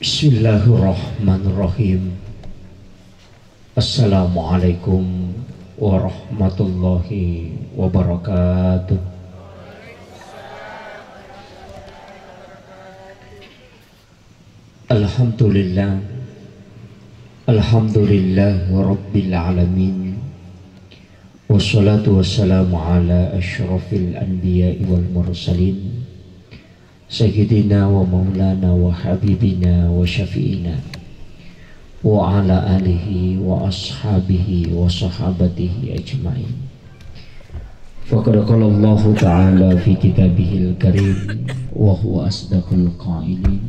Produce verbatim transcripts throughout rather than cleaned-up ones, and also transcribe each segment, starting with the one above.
Bismillahirrahmanirrahim. Assalamualaikum warahmatullahi wabarakatuh. Alhamdulillah. Alhamdulillah Rabbil Alamin. Wassalatu wassalamu ala asyrafil anbiya'i wal mursalin. Sayyidina wa maulana wa habibina wa syafi'ina wa ala alihi wa ashabihi wa sahabatihi ajma'in. Faqad qala Allahu ta'ala fi kitabihil karim wa huwa asdaqul qailin.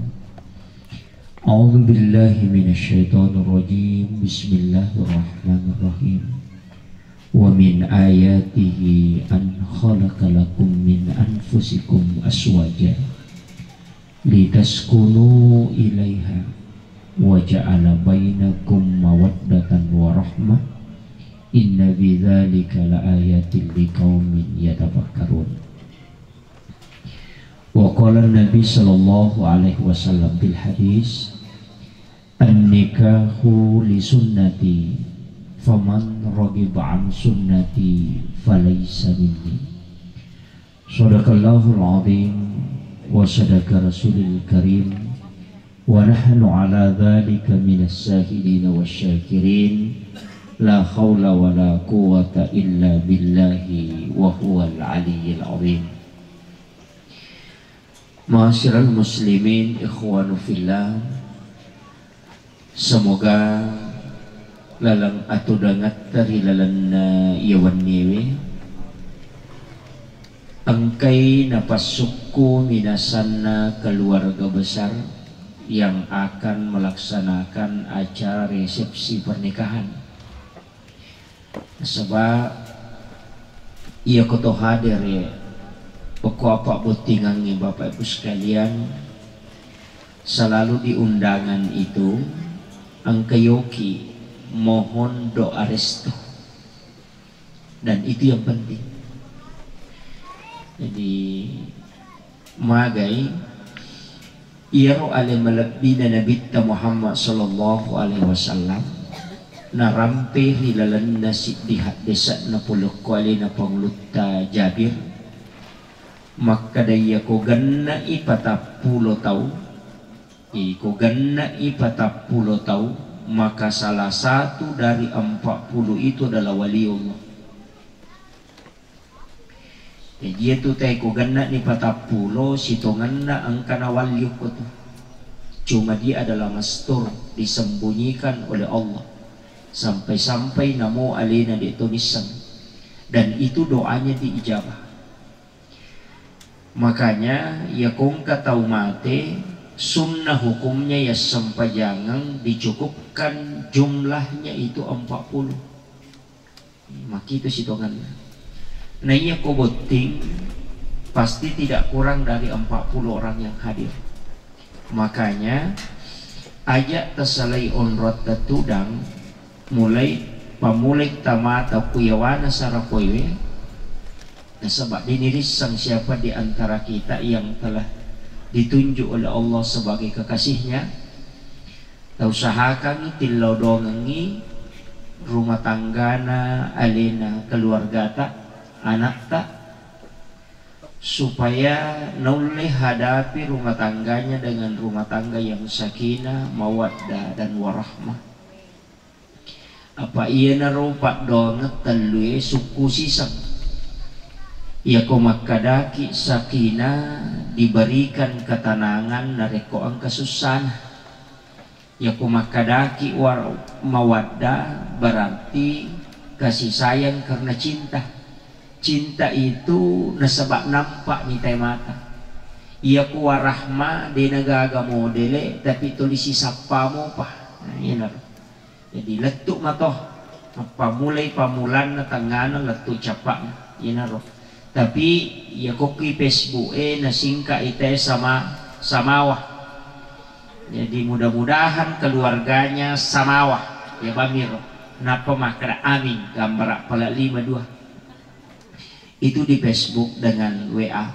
A'udzu billahi minasy syaithanir rajim. Bismillahirrahmanirrahim. Wa min ayatihi an khalaqa lakum min anfusikum azwaja litaskunu ilaiha wa ja'ala bainakum mawaddatan wa rahmah. Inna fi dzalika laayatil liqaumin yatafakkarun. Wa qala Nabi sallallahu alaihi wasallam fil hadis, "An-nikahu li sunnati, faman raghiba an sunnati falaysa minni." Sadaqallahul azim wa sadaqa rasulil karim, wa nahnu ala dzalika minas syahidin wasyakirin. La haula wa la quwwata illa billahi wa huwal aliyyil azim. Ma'asyiral muslimin, ikhwanu fillah, semoga laleng atudangetta ri lalenna iya wenniewe engkai napassukku minasanna keluarga besar yang akan melaksanakan acara resepsi pernikahan. Nasaba iyako to hadere, okko apa bottingangnge Bapak Ibu sekalian, selalu di undangan itu engka yoki mohon doa restu. Dan itu yang penting. Jadi, magai iyaro ale malebbina Nabitta Muhammad sallallahu alaihi wasallam narampe ri lalenna siddi haddese'na polokko alena Pangulutta Jabir, makkeda, iyako genne'i patappulo tau, iko genne'i patappulo tau, maka salah satu dari empat puluh itu adalah waliullah. Jaji, iyatu tae ko genne'ni patappulo, sitongenna engka nawalli okko tu. Cuma dia adalah mastur, disembunyikan oleh Allah. Sampai-sampai namo alena de' to nisseng. Dan itu doanya diijabah. Makanya, ya kongka tau mate, sunnah hukumnya ya sempajangeng dicukupkan jumlahnya itu empat puluh. Makkitu sitongenna. Nah, iya ko botting, pasti tidak kurang dari empat puluh orang yang hadir. Makanya, aja' tasalai onrotta tudang, mulai, pammulai tamata ku yawana sarapoewe, nasaba' de' nirissang siapa di antara kita yang telah ditunjuk oleh Allah sebagai kekasihnya. Tausahakangngi tillau dongengngi rumah tanggana alena keluargata, anakta, supaya naulle hadapi rumah tangganya dengan rumah tangga yang sakinah, mawaddah, dan warahmah. Apa iyanaro paddoangeng tellue sukku siseng. Iyako makkadaki sakinah, diberikan ketenangan narekko engka sussana. Yako makkadaki war-, mawaddah, berarti kasih sayang karena cinta. Cinta itu nasaba' nampa' mitai mata. Iyako warahma de' nagaga modele, tapi tuli sisappa mopa. Nah, iyanaro. Jadi, lettu' mato. Nappa mulai pammulanna, tengngana, lettu' cappa'na. Iyanaro. Tapi, iya kokki Facebook e nasingka ite sama, samawa. Jadi, mudah-mudahan keluarganya samawa. Ya, bamiro. Nappa makkeda amin, gambara' pala' lima dua. Itu di Facebook dengan W A.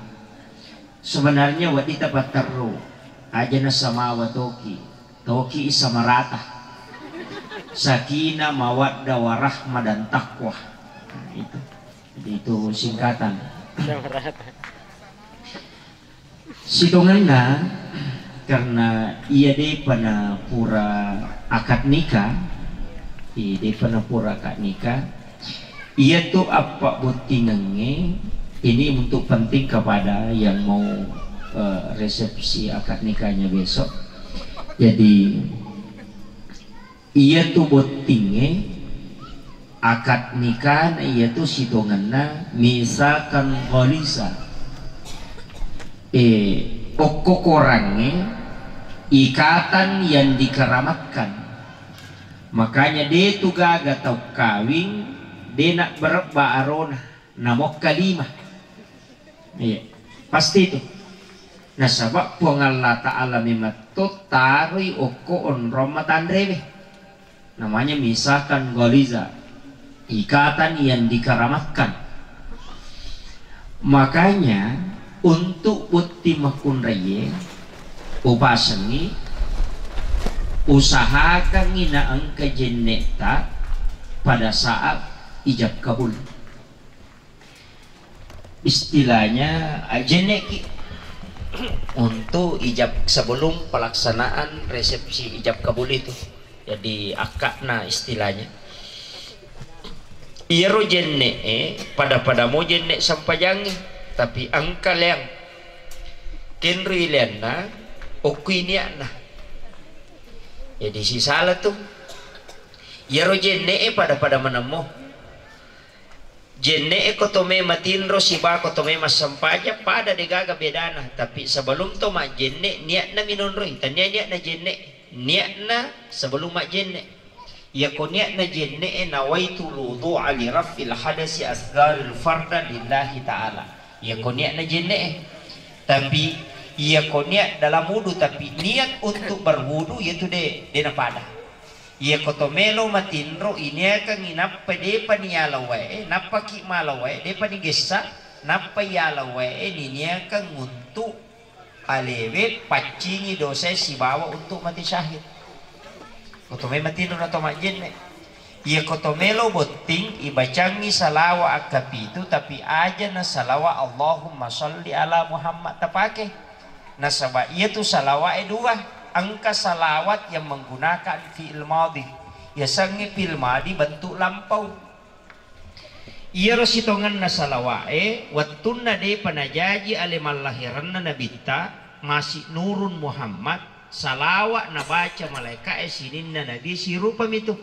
Sebenarnya wedding tapatterru, aja nasamawa toki. Toki samarata. Sakinah, mawaddah, warahmah, dan taqwa. Nah, itu. Jadi, itu singkatan. Samarata. Sitongenna, karena iya depa na pura akad nikah, i depa na pura akad nikah, iya tu appabbottingengnge ini untuk penting kepada yang mau, eh, resepsi akad nikahnya besok. Jadi, iyatu bottingnge, akad nikahna iyatu sitongenna misakan ghaliza. Eh, okko korangnge, ikatan yang dikeramatkan. Makanya de tu gaga tau kawing, de na berebba arona. Namokka lima. Iya, pasti itu. Nasaba Puang Allah Ta'ala memetto taroi okko onrong matanrewe. Namanya misakan ghaliza, ikatan yang dikeramatkan. Makanya, untuk botting makkunraie, upasengi, usahakangi na engka jenne'ta pada saat ijab kabul. Istilahnya, ah, jenne'ki untuk ijab, sebelum pelaksanaan resepsi ijab kabul itu. Jadi, akadna istilahnya. Iyaro jenne'e pada-pada mo jenne' sempajangngi, tapi engka leang. Kenrui leanna, okkui niatna. Jadi, sisala tu. Iyaro jenne'e pada-pada manemmo. Jenne'e ko to me matinro siba ko to me massempajang, pada degaga bedana. Tapi sebelum to majjenne', niatna minonroi. Tania niatna jenne'. Niatna sebelum majjenne'. Iyako niatna jenne'e, nawaitul wudu'a li raf'il hadasi asgharil farda lillahi ta'ala. Iyako niatna jenne'e. Tapi iyako niat dalam wudu, tapi niat untuk berwudu, iyatu de, de napada. Iyako to melo matinro, iniakangngi nappa depa ni yala wae, nappaki mala wae, depa ni gessa, nappa yala wae niniakang untuk alewe paccingi dosae sibawa untuk mati syahid. Ko to me matinro na to majjenne. Iyako to melo botting, ibacangngi salawa akkapitu, tapi aja na salawa Allahumma sholli ala Muhammad tapake. Nasaba iyatu salawa'e dua, engka salawat yang menggunakan fi'il madhi. Yasengnge fi'il madhi bentuk lampau. Iyaro sitongenna salawa'e, wettunna depa najaji ale mallahiranna Nabitta, masi Nurun Muhammad, salawa nabaca malaika'e sininna Nabi sirupami tu.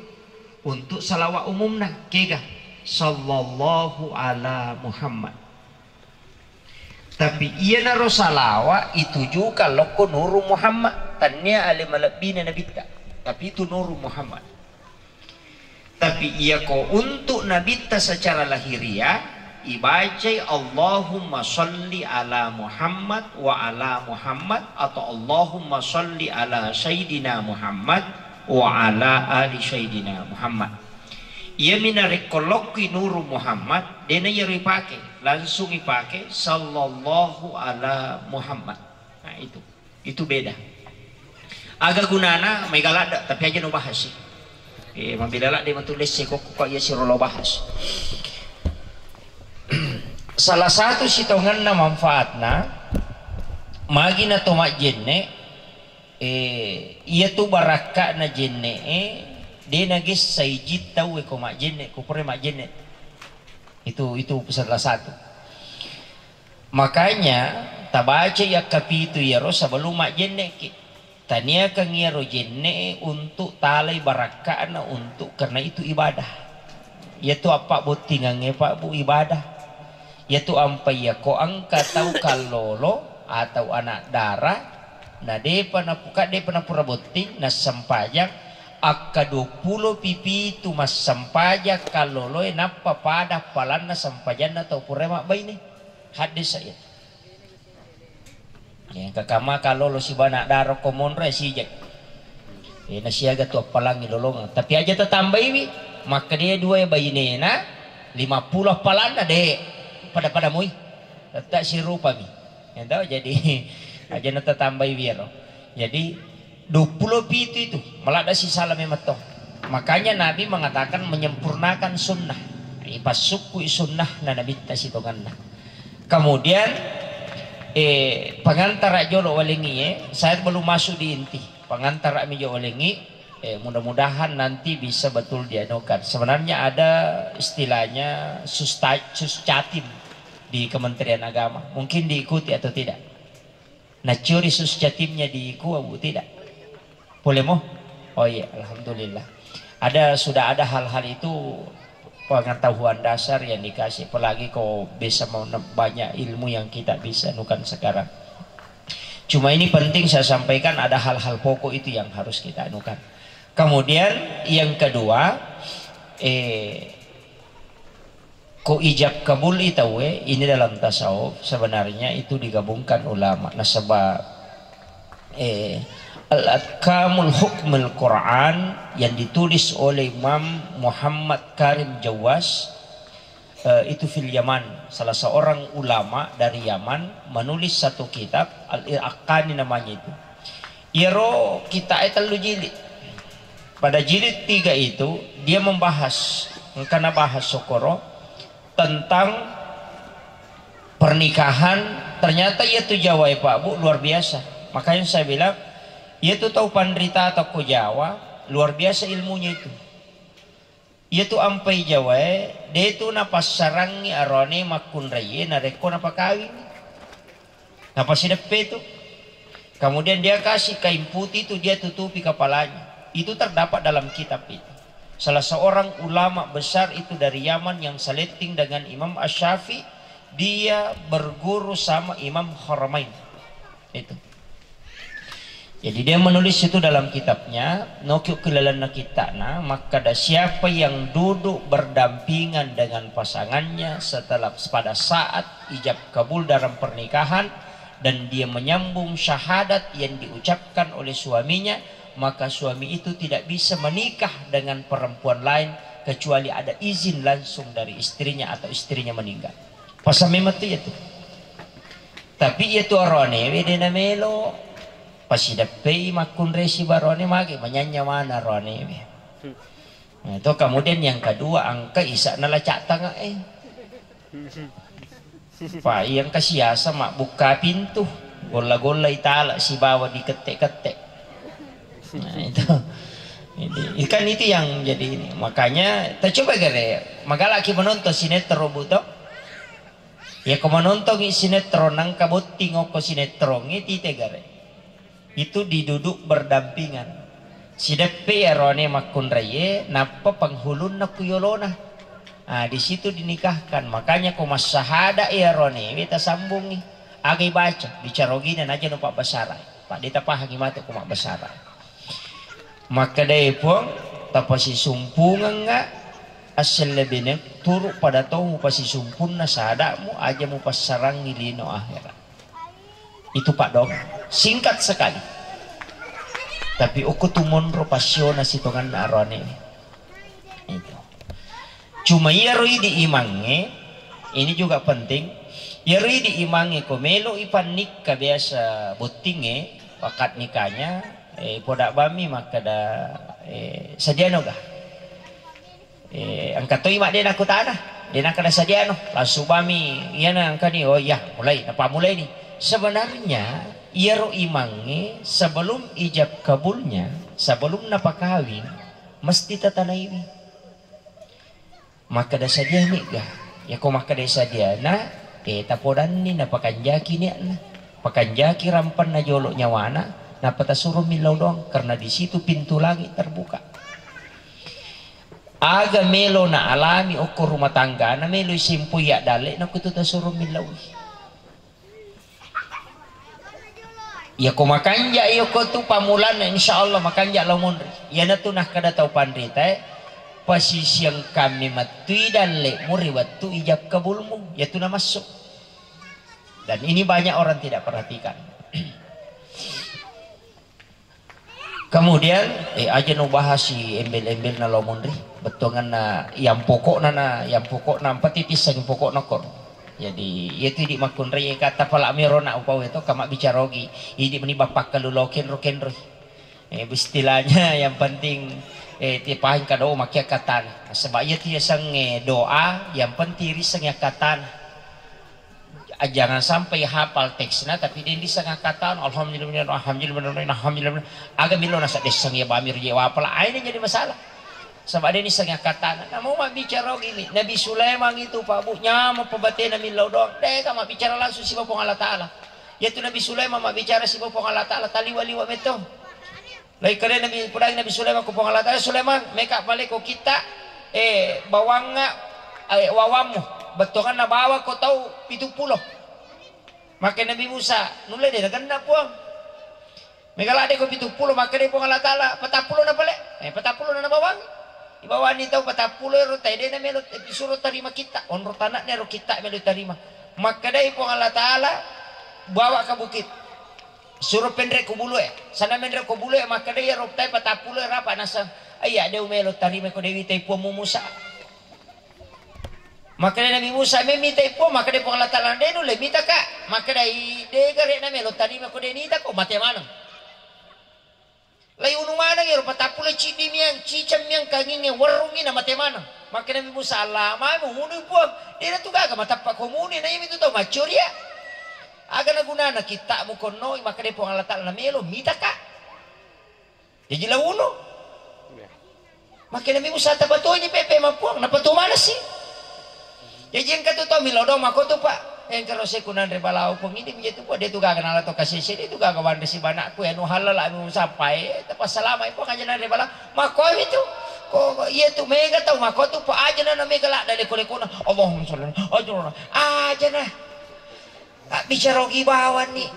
Untuk salawa umumna, kega? Sallallahu ala Muhammad. Tapi iyanaro salawa itujukan lokko Nurun Muhammad, tania ale malebbina Nabitta, tapi itu Nurun Muhammad. Tapi iyako untuk Nabitta secara lahiriah, ibacai Allahumma sholli ala Muhammad wa ala Muhammad atau Allahumma sholli ala Sayyidina Muhammad wa ala ali Sayyidina Muhammad. Iyami narekko lokkui Nurun Muhammad, dena iyaro ipake, langsung ipake sallallahu ala Muhammad. Nah, itu. Itu beda. Aga gunana maega ladde, tapi aja no bahas sih. Eh, mabela ladde matu lesse kokko kok iya siro lo bahas. Salah satu sitongenna manfaatna, magi na to majjenne, eh, iya tu barakka'na jenne, eh, de nagessai jin tau e ko majjenne, ko pura majjenne. Itu, itu salah satu. Makanya, tabacai akkapitu iyaro sebelum majjenne'ki. Taniakang iyaro jenne'e untuk talai barakka'na untuk, karena itu ibadah. Iyatu appabbottingangnge, Pak, Bu, ibadah. Iyatu ampai iyako engka tau kallolo atau anak dara, na depa napuka, depa napura botting, nassempajang, akka duappulo pipitu massempajang kalloloe, nappa pada palanna sempajanna tau pura mabbaine. Haddesa iya. Ya, engka kamma kallolo siba anak dara ko monro ya sijek. Eh, nasiaga tu appalangi lolongeng. Tapi aja tatambaiwi, makkedae dua bainena, lima puluh appalanna de, pada-pada moi. Tetap sirupami. Ya, tau, jadi, aja na tatambaiwi ero. Jadi, Duappulo pitu itu, maladda sisala memang to. Makanya Nabi mengatakan menyempurnakan sunnah. Ipassukkui sunnah na Nabitta sitonganna. Kemudian, eh, pengantara jolo walengi, eh, saya belum masuk di inti. Pengantara mi jolo walengi, eh, mudah-mudahan nanti bisa betul dianukan. Sebenarnya ada istilahnya susta-, suscatim di Kementerian Agama. Mungkin diikuti atau tidak? Nacuri sus catimnya di Kuwabu, tidak? Boleh mo? Oh iya, alhamdulillah. Ada, sudah ada hal-hal itu, pengetahuan dasar yang dikasih, apalagi kau bisa mau ne-, banyak ilmu yang kita bisa anukan sekarang. Cuma ini penting saya sampaikan, ada hal-hal pokok itu yang harus kita anukan. Kemudian yang kedua, eh, Ko ijab kabul i tauwe, ini dalam tasawuf sebenarnya itu digabungkan ulama. Nasaba, eh, Al-Ahkamul Hukmil Quran yang ditulis oleh Imam Muhammad Karim Jawas, eh, itu fil Yaman, salah seorang ulama dari Yaman menulis satu kitab, Al-Ahkani namanya itu. Iyaro kitta'e tellu jilid. Pada jilid tiga itu, dia membahas, engka nabahas sokoro tentang pernikahan. Ternyata iya tu Jawa e, Pak Bu, luar biasa. Makanya saya bilang, iya tu tau panrita tau ko Jawa, luar biasa ilmunya itu. Iyatu ampai Jawae, de tu napassarangngi arone makkunraie narekko napakawingngi. Napasideppe tu. Kemudian dia kasih kain putih tu, dia tutupi kepalanya. Itu terdapat dalam kitab itu. Salah seorang ulama besar itu dari Yaman yang seletting dengan Imam Asy-Syafi'i, dia berguru sama Imam Haramain. Itu. Jadi dia menulis itu dalam kitabnya, noki ukkilalenna kitta'na, makkada, siapa yang duduk berdampingan dengan pasangannya setelah, pada saat ijab kabul dalam pernikahan, dan dia menyambung syahadat yang diucapkan oleh suaminya, maka suami itu tidak bisa menikah dengan perempuan lain kecuali ada izin langsung dari istrinya atau istrinya meninggal. Pasang memang tu iya tu. Tapi iya tu aroanewe de namelo. Pasideppei makkunrai sibaroane, mage manyanya mana roanewe. Nah, itu kemudian yang kedua, engka isa'na lacak tangae. Pa iya engka siasa mabbukka pintu, golla-golla itala sibawa dikette-kette. Nah, itu. Jadi, kan itu yang jadi ini. Makanya, ta coba gare, magalaki menonton sinetron, Bu, to? Iya, ko menontongi sinetron, nangka botting okko sinetron, itu gare. Itu diduduk berdampingan. Sideppe iyarone makkunraie, nappa penghulunna ku yolona. Ah, di situ dinikahkan. Makanya ko massahada iyarone, weta sambungi. Agai baca, bicara ogina naja no pabbasara. Pak, de tapahangi matu ko mabbasara. Makkedai Puang, tapasisumpungengnga assellebene, turu pada tau mupasisumpunna sadamu, aja mupassarangi lino akhirat. Itu paddoang. Singkat sekali. Tapi okko tu monro passiona sitonganna aroane. Itu. Cuma iyaro idi imangnge, ini juga penting. Iyaro idi imangnge ko melo ipannikka biasa bottingnge, akad nikahnya, eh, poda bammi makkeda, eh, sadiano ga? Eh, engka toi mak de nakkutana, de nakkeda sadiano, langsung bami iyana engkani, oh iya, mulai, napammulaini. Sebenarnya iyaro imangnge sebelum ijab kabulnya, sebelum napakawing, mesti tatanaiwi. Makkeda sadiani ga? Yako makkeda sadiana, eh, tapodanni napakanjaki niatna. Pakanjaki rampanna jolo nyawana, nappa tasuro millau doang, karena di situ pintu langit terbuka. Aga melo na alami okko rumah tanggana, melo isempoi addalle, nakkutu tasuro millaui. Yako makanja, yako tu pamulanna, insya Allah makanja lao monri. Iyanatu nakkeda tau panritae, pasisiang kami mattui dallemu ri wettu ijab kabulmu, yatu namassu. Dan ini banyak orang tidak perhatikan. Kemudian, eh, aja no bahas si embel-embel na lao monri. Bettuanganna yang pokokna na, yang pokokna empat titis yang pokokna kor. Jadi, iya tu idi makkunrai kata pala miro na upau itu kama bicara ogi. Idi meni bapakkalu lao kenro-kenro. Eh, istilahnya yang penting, eh, tipahin kado makia katana. Sebab iya tiasangnge doa, yang penting risangnge katana. Ah, jangan sampai hafal teksna, tapi dia disanga katana, alhamdulillah, alhamdulillah, alhamdulillah. Aga milo nasa desang ya bamir je wapala, aina jadi masalah. Sebab dia disanga katana. Namu mabbicara gini, Nabi Sulaiman itu, Pak Bu, nyameng pabatena millau doang. Deka mabbicara langsung siba Puang Allah Ta'ala. Yaitu Nabi Sulaiman mabbicara siba Puang Allah Ta'ala, taliwa-liwa metto. Lai kale Nabi, pudai Nabi Sulaiman ko Puang Allah Ta'ala, "Sulaiman, meka pale ko kitta, eh, bawangnga, eh, wawammu, bettuanganna bawa ko tau pitu pulo." Maka Nabi Musa, "Nulle de nagenna, Puang. Mega ladde ko pitu pulo." Maka dai Puang Allah Ta'ala, "Patappulo na pale." Eh, patappulo na nabawang. Ibawani tau patappulo ero tai de na melo, eh, suro tarima kitta. Onro tanakna ero kitta melo tarima. Maka dai Puang Allah Ta'ala, "Bawa ke bukit." Suro penre ko bulue. Sana menre ko bulue, makkeda iya roktae patappulo rapa naseng. Iya, de umelo tarima ko dewi tai Puang Musa. Makkeda Nabi Musa, "Memitai Puang," makkeda Puang Allah Ta'ala, "De nulle mitaka." Makkeda, "I, de gare na melo tarima ko de nita ko mate maneng." Lai unu maneng ero patappulo ciddi miang, ciceng miang kanginge werrungi na mate maneng. Makkeda Nabi Musa, "Allah, mami unu Puang, de na tu gaga matappa ko muni na imi tu tau maccoria." Aga na gunana kittamu konnoi, makkeda Puang Allah Ta'ala, "Na melo mitaka." Jaji la unu. Makkeda Nabi Musa, "Tapatoi ni pepe ma Puang, napatoi maneng si." Jaji engka tu tau milo dong mako tu, Pak. Engka ro seku nanre balawo Puang, idi mi tu Puang, de tu gaga nala to kasese, de tu gaga wanre si banakku, anu halala mi Musa pae, tapassalama Puang aja nanre balawo. Mako mi tu. Ko, ko iya tu mega tau mako tu, Pak, aja na mega ladda leko-lekona. Allahumma shalli. Aja na. Aja na. Tak bicara ogi bawang ni.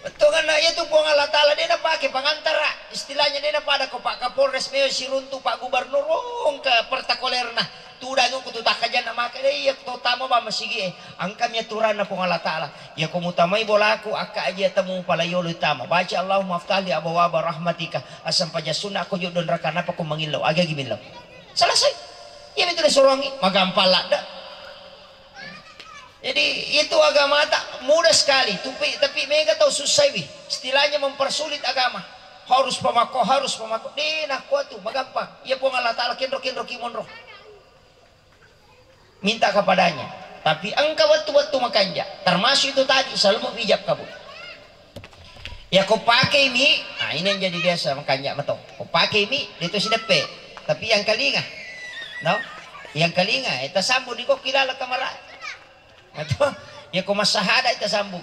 Bettuanna iya tu Puang Allah Ta'ala de napake pangantara. Istilahnya de napada ko Pak Kapolres meo siruntu Pak Gubernur wong ke pertakolerna. Tudangi ku tu takkajanna maka de iya to tama ba masigi e. Angka mi aturanna Puang Allah Ta'ala. Iya ko mutamai bolaku akka aja temu pala yolo tama. Baca Allahumma aftah li abwaba rahmatika. Asam paja sunna ko joddo neraka napa ko mangillau. Agi-agi millau. Selesai. Iya mi tu disuruhangi. Magampang ladda. Jadi, itu agamata mudah sekali, tapi, tapi mega tau sussaiwi. Istilahnya mempersulit agama. Harus pamako, harus pamako. De nakko tu, magampang. Iya Puang Allah Ta'ala kenro-kenro ki monro. Minta kepadanya. Tapi engka wettu-wettu makanja. Termasuk itu tadi, selalu ijab kabul. Ya ko pakei mi, nah ini yang jadi biasa makanja mato. Ko pakei mi, de to sideppe. Tapi yang kalinga, no? Yang kalinga, eh, tasambung di kokki laleng kamara. Atau, ya ko massahada tasambung.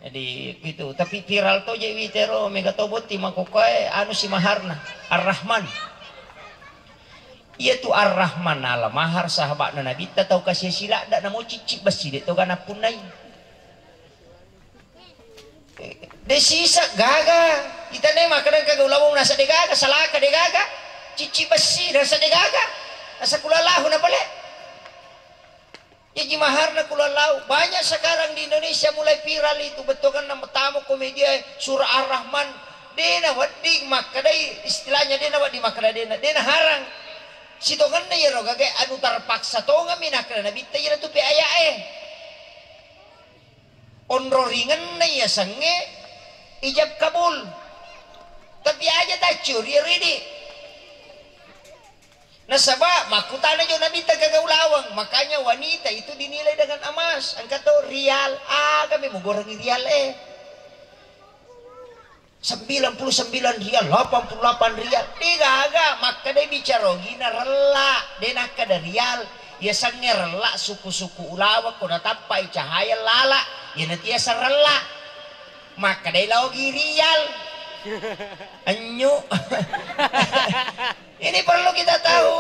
Jadi gitu. Tapi viral to je witero, mega to botti makokoe, anu si maharna, Ar-Rahman. Iya tu Ar-Rahman ala mahar sahabatna Nabitta tau kasi siladda namo cicci bessi de to gana punnai. De sisa gaga. Itane makkeda engka gaula wong nasa de gaga, salaka de gaga. Cicci bessi nasa de gaga. Nasa kulallahu na pale. Jaji maharna kulallahu. Banyak sekarang di Indonesia mulai viral itu, bettuanna matamu komedia, surah Ar-Rahman. De na wedding makkedai, istilahnya de na wedding makkeda de na, de na harang. Sitongenna iyaro gaga anu terpaksa tongeng mi nakkeda Nabitta iyaro tu pe aya'e. Onroringenna yasengnge ijab kabul. Tapi aja taccio ri ridi. Nasaba makkutana jo Nabitta kagaulaweng, makanya wanita itu dinilai dengan emas. Engka to rial, aga me mugorengi rial e. Sembilan puluh sembilan rial, delapan puluh delapan rial. De gaga, makkeda bicara ogina rella, de nakkeda rial. Yasengnge rella suku-suku ulaweng ko natappai cahaya lala, iyana tiasa rella. Makkedai laogi rial. Enyu. Ini perlu kita tahu.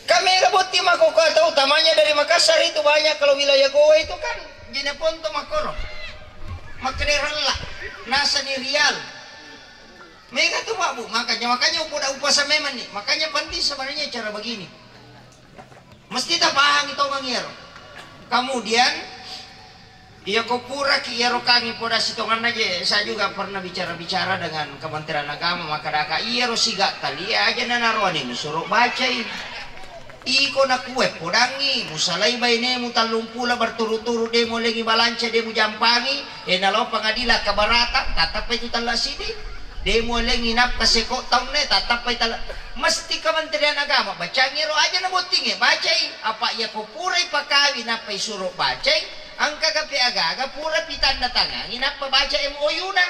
Kan mega botting makkokko tau, utamanya dari Makassar itu banyak kalau wilayah Gowa itu kan Jeneponto makkoro. Makkeda rella, nasani rial. Mega tu Pak Bu, makanya, makanya upoda upasa memang nih. Makanya penting sebenarnya cara begini. Mesti tapahangi tongeng iyaro. Kemudian, iya ko puraki iyaro kangi poda sitongenna je, saya juga pernah bicara-bicara dengan Kementerian Agama, makkadaka iyaro siga tali aja nanaroani musuro bacai. Iko nakue podangngi, musalai bainemu tallumpulo berturut-turut, de muellengi balanca, de mujampangi, e nalao pengadilan keberatan, tattappai tu tella sidi. De muellengi nappa seko taunne, tattappai tella. Mesti Kementerian Agama bacangi ro aja na bottinge, bacai. Apa iya ko purai pakawi nappa isuro bacai, engka gape agaga pura pitanna tangangi nappa baca M O U na.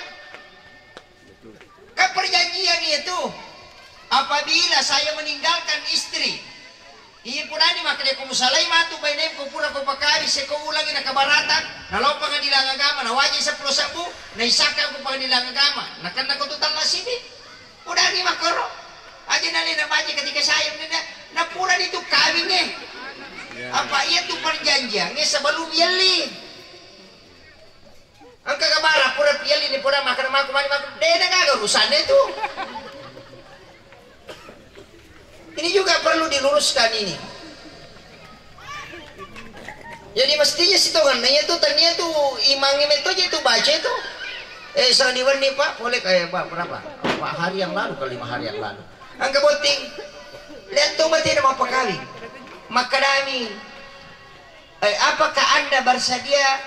Kan perjanjian itu, apabila saya meninggalkan istri, iya pudani makkeda ko musalai matu bainemu ko pura ko pakawi seko ulangi na keberatan, nalao pengadilan agama, nawajai seppulo sebbu, naisakka ko pengadilan agama, nakenna ko tu tella sidi. Pudani makkoro. Aja nalena baca ketika saya meninggal, na purani tu kawinge. Apa iya tu perjanjiannya sebelum yelli. Engka gabara pura pielli ni pura makan maku mani maku. Dena gaga urusannya itu. Ini juga perlu diluruskan ini. Jadi mestinya sitonganna iya tu tania tu imangi metto je tu baca itu. Eh, sang diwenni, Pak, boleh kayak, Pak, berapa? Empat hari yang lalu ke lima hari yang lalu. Angka botting. Lihat tu mati nama pekali. Makadami. Eh, apakah Anda bersedia,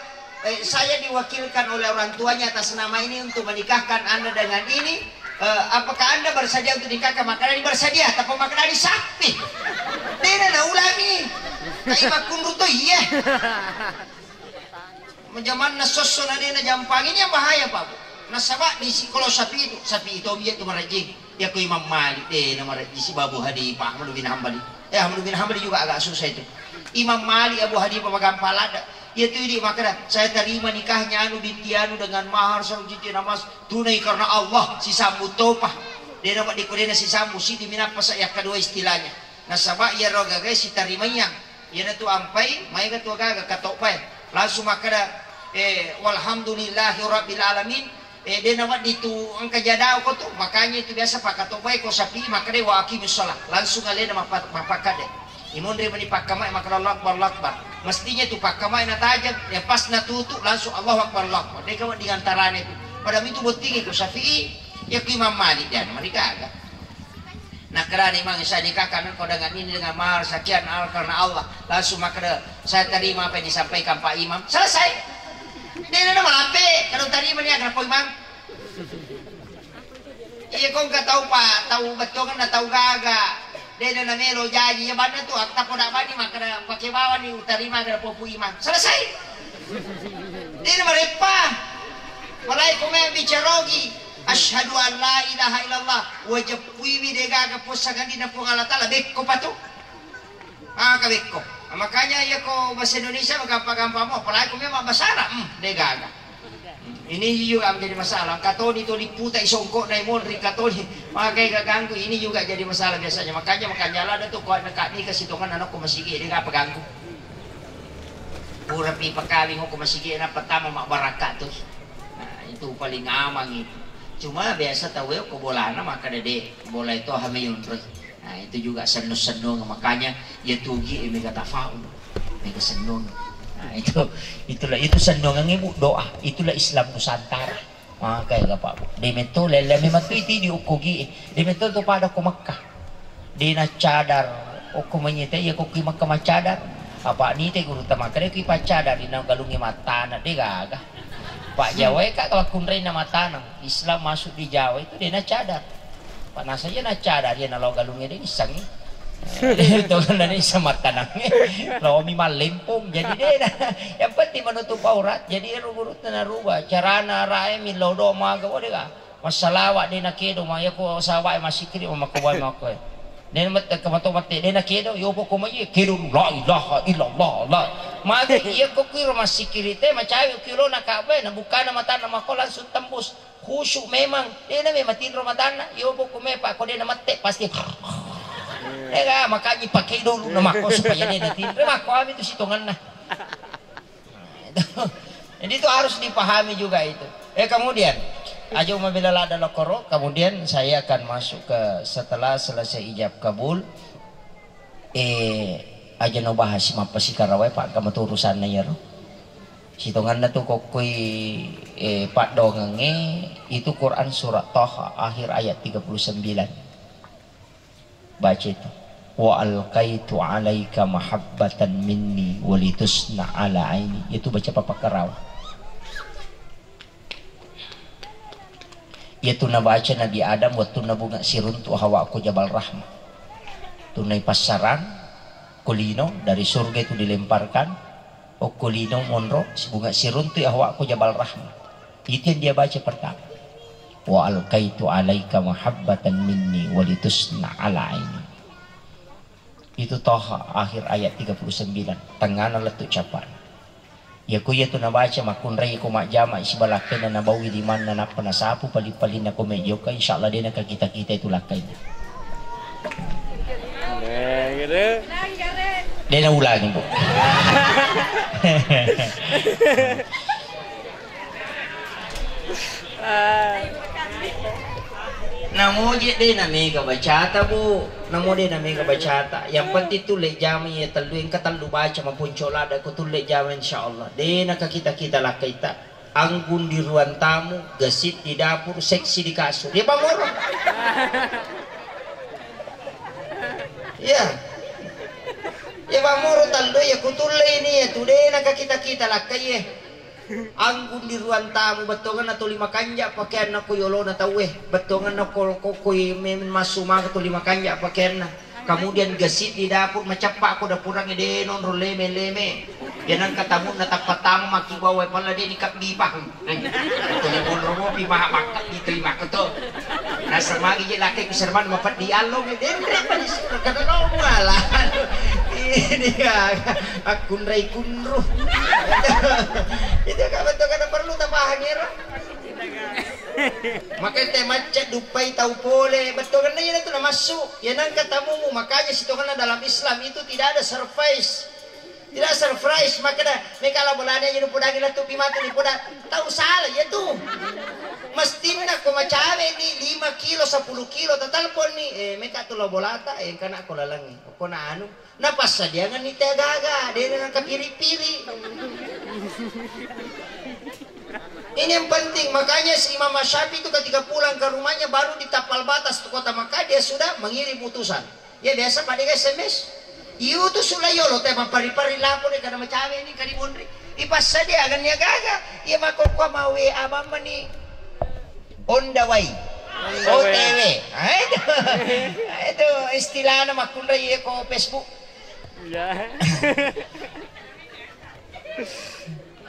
eh, saya diwakilkan oleh orang tuanya atas nama ini untuk menikahkan Anda dengan ini? Eh, apakah Anda bersedia untuk nikahkan? Makadani bersedia, tapi makadani sapi. Dena na ulami. Kai makunru to iya. Menjamanna sosso na dena jampang ini yang bahaya, Pak. Nasaba di sikolo sapi itu, sapi itu iya tu marajing. Iya ko Imam Malik, eh, na marajing si Abu Hanifah, Ahmad bin Hambali. Eh, Ahmad bin Hambali juga agak susah itu. Imam Malik, Abu Hanifah, magampa lada. Iya tu idi makkeda, saya terima nikahnya anu binti anu dengan mahar satu cincin emas tunai karena Allah, sisambu topa. Dena mak dikudena sisambu, sidi minappa sa yakka dua istilahnya. Nasaba iyaro gaga sitarimaiang. Iyanatu ampai, maega tu gaga katobbae. Langsung makkeda, eh, walhamdulillahi rabbil alamin. Eh, de nawedding tu engka jadao ko tu, makanya itu biasa pakatobbae ko sapi makkeda wa aqimis shalah. Langsung alena mappa-, mappakkade. Imonri meni pakkamai makkeda Allahu Akbar, Allahu Akbar. Mestinya tu pakkamai natajeng, ya pas natutu langsung Allahu Akbar, Allahu Akbar. Deka wedding antarane tu. Pada mitu bottingi ko sapi, ya ku Imam Malik dia, mari gaga. Nakkerani mang, "Saya nikahkan engkau dengan ini dengan mahar sekian, ah, karena Allah." Langsung makkeda, "Saya terima apa yang disampaikan Pak Imam." Selesai. Dena na malampe, kalau terima ni akan Pak Imam. Iya, kau nggak tahu, Pak, tahu betongan na tahu gaga. Dena na melo jaji, ya banna tu, aku tak poda bani makkeda pakai bawa ni utarima kada popu Imam. Selesai. Dena mareppa. Malai kome bicarogi. Asyhadu an la ilaha illallah, wajeppuiwi degaga puassakandina Puang Allah Taala, bekko patu. Maka bekko. Makanya iya ko bahasa Indonesia gampang-gampang mo, apalagi ko memang bahasa Arab, hmm, degaga. Hmm, ini juga menjadi masalah. Katoni to liputa isongko na imon ri katoni, maka gaganggu, ini juga jadi masalah biasanya. Makanya, makanya ada tuh kau nak nikah sitongan anak ko masigi, degaga peganggu. Purapi pakawing ko masigi na pertama mak barakka tuh. Nah, itu paling aman itu. Cuma biasa tau ko bolana makkeda de, bola itu hame yonroi. Nah, itu juga senno-senno, makanya ya tugi, eh, mega tafaul, mega senno. Nah, itu, itulah, itu sennongangnge, Bu, doa. Itulah Islam Nusantara. Maka ya, Bapak, Bu. De metto lele memang tu itu di ukkogi. De metto tu pada ko Makkah. De naccadar, okko manyita iya ko ki Makkah maccadar. Apa nite guru ta makkeda ki paccadar di naung galungnge mattana, de gaga. Pak Jawa e ka kalakkunrainna mataneng, Islam masuk di Jawa itu de naccadar. Pak nasa iya naccadar, iya nalao galungnge de issengngi. Eh, itu kan dari isseng mattanengnge. Laomi mallempong, jadi de na. Yang penting menutup aurat, jadi ero guru ta naruba. Carana rae mi lao do maga, oh, de ga. Massalawa de nakedo, ma iya ko sawae massikkiri, ma makko bae makko e. De mette kamato mette de nakedo, yo poko mai kedo, la ilaha illallah, la. Mage iya ko kuiro massikkiri te, macawe kilo na kabe, na bukana matanna makko langsung tembus. Khusyuk memang, de na memang tinro matanna, yo poko me pa ko de na mette pasti. Ega makanji pakedo na makko supaya de na tinro, makko ami tu sitonganna. Nah, itu. Jadi itu harus dipahami juga itu. Eh, kemudian, aja mabela lada lokoro, kemudian saya akan masuk ke setelah selesai ijab kabul. Eh, aja no bahas mappasikarawai, Pak, kamu tuh urusannya ya, roh. Sitonganna tu kokkoi, eh, Pak Dongange itu Quran surat Taha akhir ayat tiga puluh sembilan. Baca itu. "Wa alqaitu alaika mahabbatan minni walitusna ala aini." Itu baca papakarawa. Iyatu nabaca Nabi Adam wettunna bunga siruntu Hawa ko Jabal Rahmah. Tunai passarang, ko lino dari surga itu dilemparkan, okko lino monro, bunga siruntu Hawa ko Jabal Rahmah. Itu yang dia baca pertama. "Wa alqaitu alaika mahabbatan minni walitusna ala aini." Itu Toha akhir ayat tiga puluh sembilan. Tengngana lettu cappa. Iyako iyatu nabaca makkunrai ko majjama sibalakkainna nabawi limanna nappa nasapu pali-palinna ko mejjoka, insyaallah de' nakakita-kita itu lakkainna. Nah, gitu. De' naulangi, Bu. Ah. Namo je de' namega bacata, Bu. Namo de' namega bacata. Yang penting tulle jama iya tellu, engka tellu baca maponco ladda ko tulle jama, insyaallah. De' nakakita-kita lakkaita. Anggun di ruang tamu, gesit di dapur, seksi di kasur. Ya, Pak Moro. Iya. Ya, Pak Moro, tallo ya kutulle ini ya, tu de' nakakita-kita lakkai ye. Anggun di ruang tamu, bettuanganna toli makanja pakaianna ko yolona tauwe, bettuanganna ko, ko, ko i-, me-, massu maka toli makanja pakaianna. Kemudian gesit di dapur, macappa ko dapurangnge de' nonro leme-leme. Ya nangka tamunna tappa tama maki bawa pala de' nikabbi pahang. Toli monro mopi maha makkabbi toli makko to. Nasamagi je lakkai ku serman mapeddi allo, denre pa di sura kada lo muala. Ini ya, akkunrai kunru. Itu ka betul kada perlu tapahang ero. Maka te macca duppai tau pole, betul kan iya tu namassu. Ya nangka tamumu, makanya sitongenna dalam Islam itu tidak ada surprise. Tidak surprise, makkeda, "Meka la bolana je nupodangi lettu pi matu nipoda." Tau sala iya tu. Mestinna ko macawe ni lima kilo, sepuluh kilo, tatalpon ni, "Eh, meka tu la bolata, eh, engkana ko lalengngi." Ko na anu, napassadiangan ni te gaga, de' nangka piri-piri. Ini yang penting, makanya si Imam Syafi'i itu ketika pulang ke rumahnya baru di tapal batas kota Makkah dia sudah mengirim utusan. Ya biasa pada S M S. Iutu sula yolo te mappari-pari lapo de' kada macawe ni kadi monri. Ipassadia agan ni agaga. Iya makkokkoe ma W A bamma ni on the way. On the way. O T W. Ah, itu. Itu istilahnya makkunrai iya ko Facebook. Ya.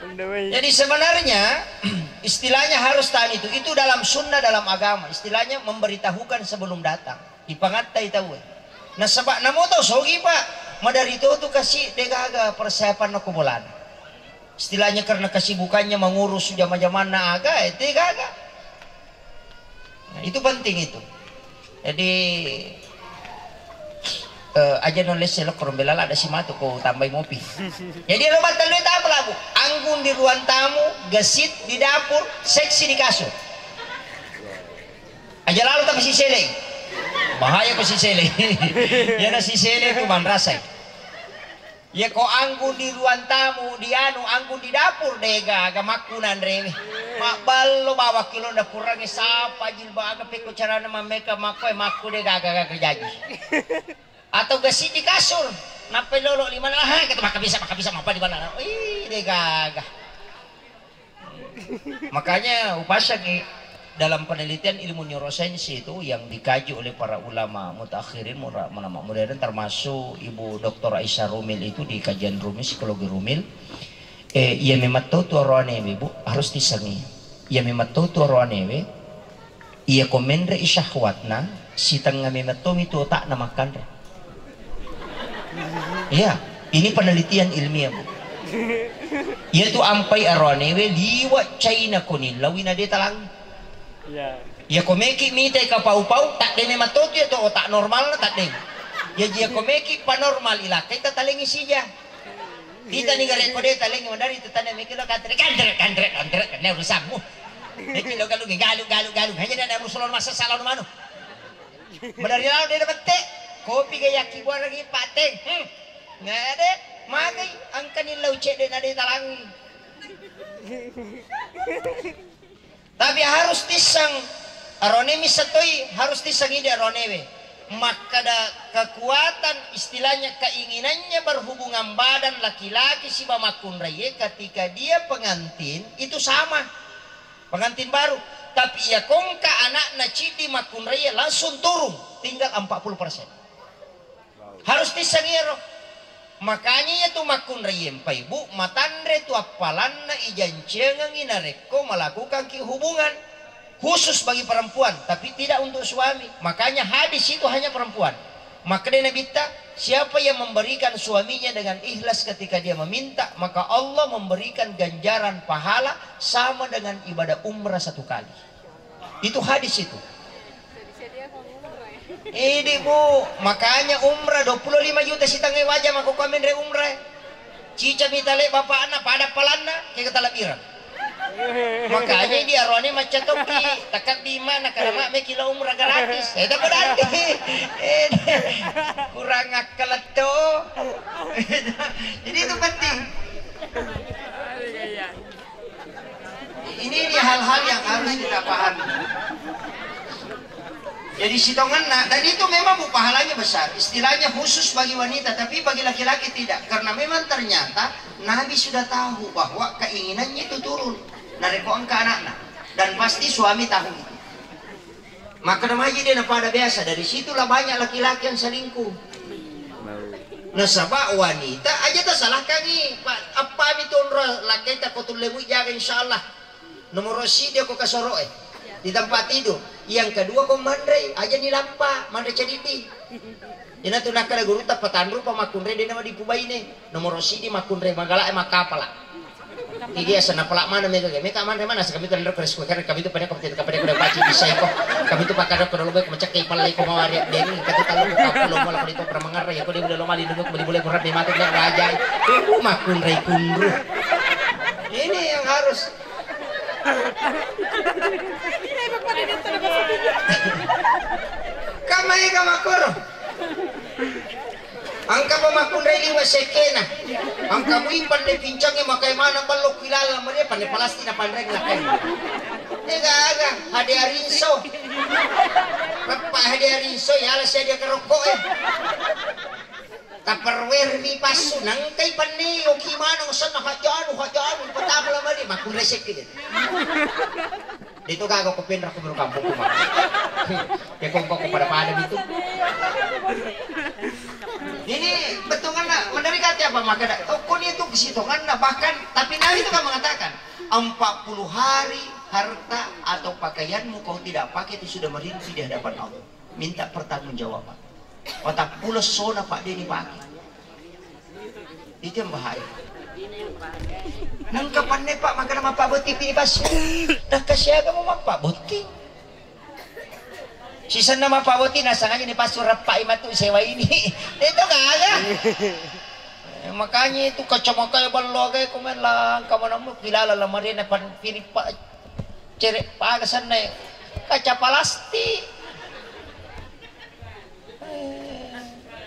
On the way. Jadi sebenarnya istilahnya harus tahan itu. Itu dalam sunnah, dalam agama. Istilahnya memberitahukan sebelum datang. Ipangattai tauwe. Nasaba namo tau sogi, Pak. Madari to tu kasi de' gaga persiapanna ko bolana. Istilahnya karena kesibukannya mengurus jama-jamanna aga, eh, de' gaga. Nah, itu penting itu. Jadi, eh, aja non lesse lo korong belala ada si matu ko tambai mopi. Jadi lo battalui tapa labu. Anggun di ruang tamu, gesit di dapur, seksi di kasur. Aja lalo tapi sisele. Bahaya ko sisele. Yana sisele tu manrasai. Iya ko anggun di ruang tamu, di anu, anggun di dapur, de' gaga makku nanrewe. Mabballo bawang kilona purangnge sapa jilbab aga pekko carana mammeka makko, eh, makku de' gaga-gaga jaji. Atau gasi di kasur, nappai lolo limanna, ah, kata makkabisa, makkabisa, mappa di mana? Ih, de' gaga. Makanya upasagi dalam penelitian ilmu neurosains itu yang dikaji oleh para ulama mutakhirin, mura-, ulama modern, termasuk Ibu Doktor Aisyah Rumil itu di kajian Rumil, psikologi Rumil. Eh, iya memang tau tu aroanewe, Bu, harus tisangi. Iya memang tau tu aroanewe, iya ko menre i syahwatna, sitengnga memang tomi tu otakna makkanre. Iya, ini penelitian ilmiah, Bu. Iya tu ampai aroanewe liwa caina ko nillaui na de' talang. Iya. Iya ko meki mita i kapau-pau, tadde memang totu iya to otak normalna tadde. Iya ji iya ko meki panormal ilakkai tatalengi sija. Kita ni gare ko de' talengi mandari tu tanda meki lo kantre, kantre, kantre, kantre, kantre urusanmu. Meki lo galungi, galu, galu, galu. Hanya na urusan masa salah manu. Madari lao de' na bette. Kopi ga yakki buarangi pateng. Hmm. Ngade, magai angkani lau cedde na de' talangi. Tapi harus tissang arone missa toi, harus tissang ide aronewe. Makkada kekuatan, istilahnya keinginannya berhubungan badan laki-laki siba makkunraie ketika dia pengantin itu sama. Pengantin baru. Tapi iya kongka anakna ciddi makkunraie langsung turun, tinggal empat puluh persen. Harus tisseng iyaro. Makanya iya tu makkunraie mpaibu matanre tu appalanna ijancengengi narekko melakukanki hubungan. Khusus bagi perempuan, tapi tidak untuk suami. Makanya hadis itu hanya perempuan. Makkeda Nabitta, siapa yang memberikan suaminya dengan ikhlas ketika dia meminta, maka Allah memberikan ganjaran pahala sama dengan ibadah umrah satu kali. Itu hadis itu. Ini, Bu, makanya umrah dua puluh lima juta sitengnge waja mako kami nre umrah. Cica mitale bapakna pada palanna ke ketalabirang. Makanya di arone macca tokki, takabbi ma nakarama me kilo umrah gratis. Eh, tak berarti. Eh, kurang akal to. Jadi itu penting. Ini, ini hal-hal yang harus kita pahami. Jadi sitongenna, dan itu memang, Bu, pahalanya besar. Istilahnya khusus bagi wanita, tapi bagi laki-laki tidak. Karena memang ternyata Nabi sudah tahu bahwa keinginannya itu turun. Narekko engka anakna. Dan pasti suami tahu itu. Makkeda maji de napada biasa, dari situlah banyak laki-laki yang selingkuh. Nasaba wanita aja tasalahkangi, Pak, appami tu onro lakkaita ko tullebui jaga, insyaallah. Nomoro sidi ko kasoroe di tempat tidur. Yang kedua ko manrei, aja nilampa, manre cedidi. Ina tu nakkeda gurutta, patanru pa makkunrai de nawa dipubaine. Nomoro sidi makkunrai magala e makkapala. Iya, senna pala mana mega, mega manre mana, kami tu nro keres kami tu pada kami tu pada kami tu pada paci bisa iko. Kami tu pakada ko dolo ko macak ke pala iko mawari deni, kami tu talu ko kapulo mala ko itu pernah mengerti ya, ko dia boleh lomali dulu, boleh boleh kurang mati dia wajai. Makkunrai kunru. Ini yang harus. Kamai kamakoro. Engka pa makkunrai liwe sekkena. Engka mui panne pincangnge makai mana ballo kilala mane panne palasti na panreng lakai. Ega aga hade arinso. Reppa hade arinso yala sia dia kerokko e. Tupperware mi passu nangkai panne yoki mana senna hajanu hajanu pertama lama dia makkunrai sekke dia. Itu gaga ko penra ko baru kampung kuma. Ya kongko ko pada-pada gitu. Ini betunganna menderikati apa makanya. Oh, kuni itu kesitonganna bahkan tapi Nabi itu kan mengatakan empat puluh hari harta atau pakaianmu kau tidak pakai itu sudah merintih di hadapan Allah. Minta pertanggungjawaban. Patappulo sona pak deni pake. Itu yang bahaya. Nengka panne pak makana mappabotti pi pas. Nakasiaga mau mappabotti. Sisenna mappabotti nasanganya ni pasu rappai matu sewa ini. Itu gaga. Eh, makanya itu kacamata ballo aga komen langka manammu kilala lamarena pan pini pak cere paga senna kaca plastik.